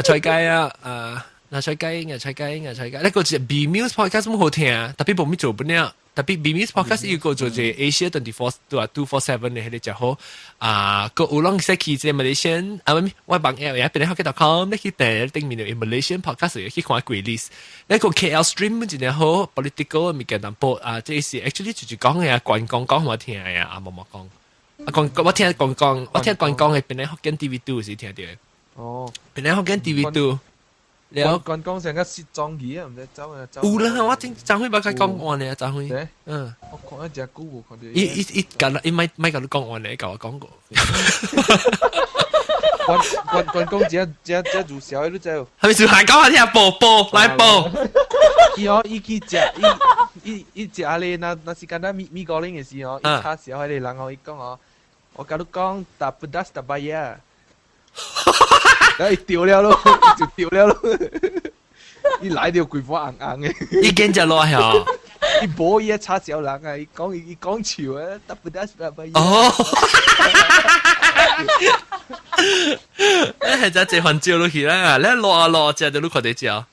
菜雞啊，啊芽菜雞芽菜雞芽菜雞，那個是 B News podcast 本好聽，特別無咪做本了，特別 B News podcast 伊個做一個 Asia 24 247 的彼個真好，啊，閣有攏使去這個 Malaysian 啊，毋我網頁也變咧 .com，你去訂頂面有 Malaysian podcast 去看幾 list，那個 KL Stream 本真正好 political 物件淡薄啊，這是 actually 就是講的啊，觀光講我聽的啊，阿毛毛講，啊講我聽觀光，我聽觀光的檳城福建 TV 2 是聽著的。哦，檳城福建 TV 2。了觀光成個失蹤去啊，毋知走啊走。有啦，我真張輝捌甲講完呢，張輝。嗯。我看一隻久無看著。伊伊伊，甲伊莫莫共你講完呢，共我講過。關關關公這這這如小的，你知無？係咪是還講下聽報報來報？伊哦，伊去食，伊伊伊食咧，若若是敢若米米糕林的時候，伊炒燒彼個人哦，伊講哦，我共你講，tak pedas tak bayar。伊丟了咯，就丟了咯。伊來著規副紅紅的。伊見食落去哦。伊無伊炒燒人啊！伊講伊講笑啊，tak pedas tak bayar。哦。你係只隻番椒落去啦，你落啊落，食就你看得食。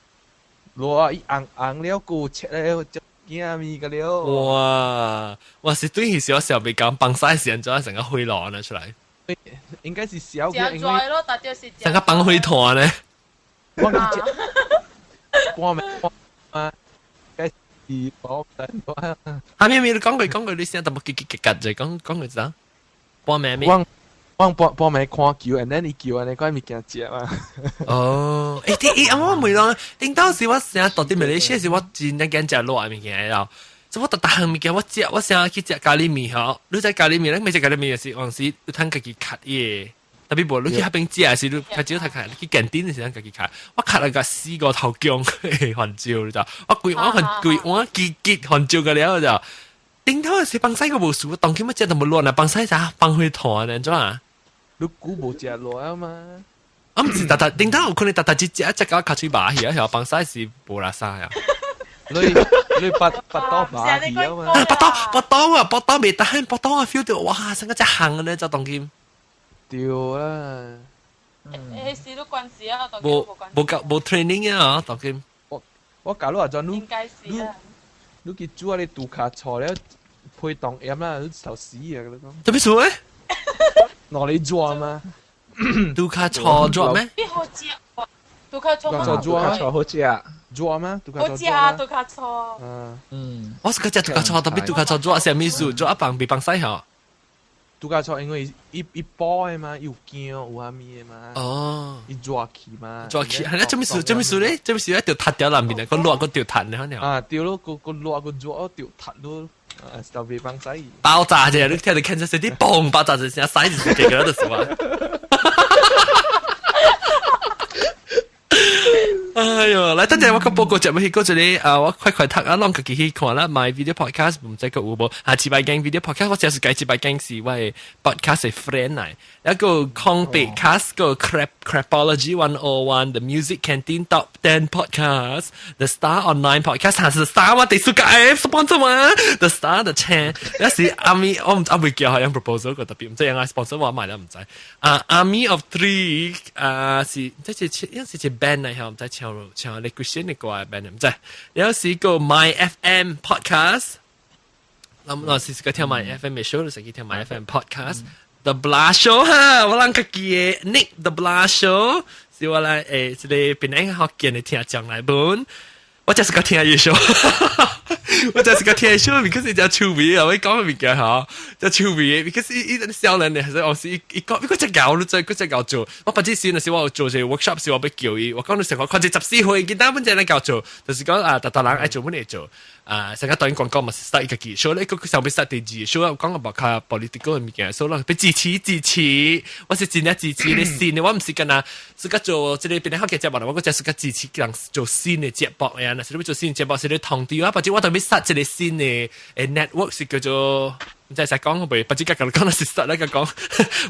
落啊！伊紅紅了，閣切了，食鏡面個了。哇！我是對彼時我小未講放屎時陣，做成個灰狼呢出來。應該是小嘅，因為成個放灰團呢。我去食，半暝啊，該是保等我。下面面你講句講句，你先淡薄結結結結就講講句咋？半暝咩？我我半半暝看球，and then 伊球按呢款物件食嘛。哦，欸，啲欸，我問咯，頂當時我成日到佇馬來西亞時，我真正驚食辣的物件了。所以我逐逐項物件我食，我成日去食咖喱麵吼。你知咖喱麵，你沒食咖喱麵時，往時你通家己崁伊個。特別無你去彼邊食時，你較少睇看，你去 canteen 時陣家己崁。我崁了個四個頭薑的番椒，你知？我規碗番規碗結結番椒個了就。頂頭是放屎個無事，當今乜食都無亂啊，放屎啥放火團呢？怎啊？你久無食辣啊嘛？我毋是逐逐頂頭有可能逐逐只食食到尻喙麻去啊，曉放屎是無啦啥呀？你你腹腹肚麻去啊嘛？腹肚腹肚啊，腹肚袂當，腹肚啊 feel 到哇，成個隻行呢就當今。對啊。彼時都關事啊，當無無教無 training 啊，當今。我我假如話陣你應該是啊。你去煮啊，你拄卡錯了，配糖鹽啦，你頭死啊！你講。做咩事咧？攞嚟煮嘛？拄卡錯咗咩？邊好食啊？拄卡錯嗎？拄卡錯好食。煮嗎？好食啊！拄卡錯。嗯嗯。我是個食拄卡錯，特別拄卡錯煮啥物事？煮阿放袂放屎吼？拄甲錯，因為伊伊包的嘛，有驚有啥物的嘛。哦。伊抓去嘛。抓去，係啦，做咩事？做咩事咧？做咩事咧？掉塌掉南面啊，個落個掉塌咧，可能。啊，掉咯，個個落個抓掉塌咯，啊，就未幫使。爆炸啫！你聽到 Kansas City 嘣爆炸就成使就是這個就是話。哎喲，來等陣我個報告節目去嗰一個啊，我快快讀啊，攏家己去看啦。My video podcast 毋知閣有無？啊，一擺間 video podcast 我這是計一擺間是我的 podcast 的 friend 來，一個空白 cast 個 crap crapology 101 The Music Canteen Top 10 Podcast The Star Online Podcast 還是 Star 我第四屆 sponsor 嘛？The Star 的車，有時阿咪我唔阿未叫佢 proposal 個特別，唔知人 sponsor 我買了毋知。啊，Army of Three 啊是這是應是一 band 嚟，唔知唱唱你 Christian 的歌 band 毋知。有時個 My FM Podcast，咁我是個聽 My FM 嘅 show，就是去聽 My FM Podcast。The Blah Show 哈，我人家己的 Nick The Blah Show，是我來誒，這個檳城福建的聽眾來本。我就是個聽伊 show，我就是個聽伊 show，because 伊真趣味啊！我講物件吼，真趣味，because 伊伊少年的，還是我是伊伊講，伊個只搞，你知佢只搞做。我不知時那時我有做一個 workshop 時，我欲叫伊，我講你成個看這14歲，囡仔本正來搞做，就是講啊，逐逐人愛做，本會做。啊，成個導演廣告嘛是 start 伊家己，所以咧佢上邊 start 第二，所以我講個無較 political 的物件，所以人欲支持支持，我是真正支持你新的，我毋是干焦自家做這個邊個節目啦，我閣只是較支持人做新的節目呀，若是你欲做新的節目，是你通知我，或者我特別 start 這個新的誒 network 是叫做。毋知使講未？不知甲講講是實咧，講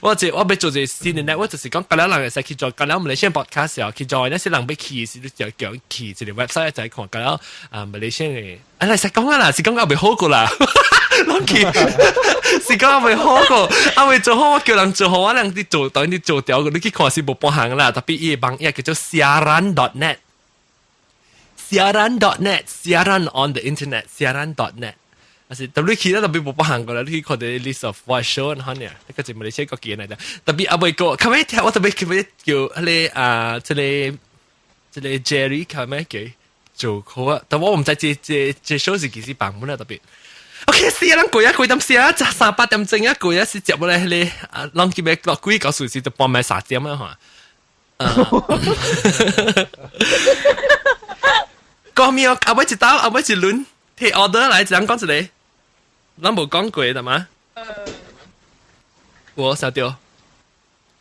我這我欲做一個新的 network，就是講，各了人會使去做，各了馬來西亞 podcast 去做，那些人欲去是就叫去這個 website 就看，各了啊馬來西亞的，啊來使講啊啦，是講猶未好過啦，攏去是講猶未好過，猶未做好，我叫人做好，我人佇做，當然做掉，你去看是無半項啦，特別伊的網頁叫做 siaran.net，siaran.net， siaran on the internet，siaran.net。啊是，特別去咧特別無半項過來，你去看啲 list of what show 可能，那個是馬來西亞國籍來的。特別啊未過，較尾聽我特別叫叫彼個啊，這個這個 Jerry 較尾叫做好啊，但我毋知這這這 show 是幾時放本啊特別。OK，是啊，咱攰啊，幾點時啊？三八點鐘啊，攰啊，是接落來彼個啊，咱今日落幾個時時就半暝3點啊，嚇。講咩啊？後尾一道，後尾一輪，提 order 來，一人講一個。咱無講過的嘛？我啥掉？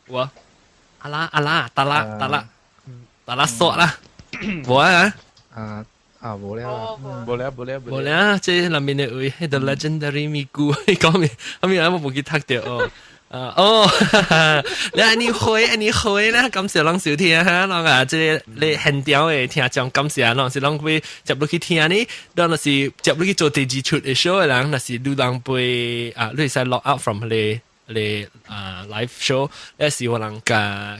我阿拉阿拉達拉達拉達拉索啦，無啊？啊啊無了，無了無了無了，這內面的位，The Legendary 咪咕，講咩？後面我無去讀著哦。啊哦，你按呢會按呢會咧，感謝攏收聽哈，攏啊，這個你現場的聽眾感謝，攏是攏會接落去聽呢，咱若是接落去做第二出的 show 的人，若是你人被啊，你會使 log out from 你你啊 live show，那是我人共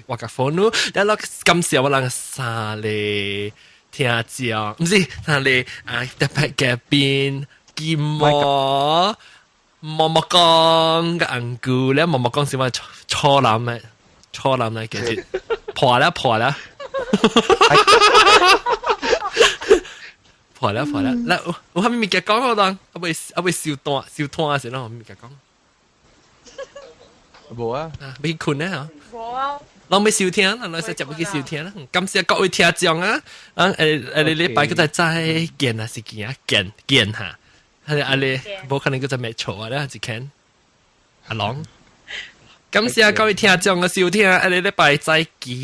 我共 phone 你，然後感謝我人三個聽眾，毋是三個啊特別嘉賓金毛。毛毛講個紅姑咧，毛毛講是我初男嘅，初男嚟其實破啦破啦，破啦破啦。嗱，有啥物物件講我當，猶未收單收攤時，攏有物件講？無啊，欲睏咧嚇。無啊。攏欲收聽，咱來說接去收聽啦。感謝各位聽眾啊！啊誒誒，你禮拜閣再再見啊，是見啊見見下。係啊，你無可能閣再沒錯啊，你一看阿龍，感謝各位聽眾嘅收聽，下個禮拜再見。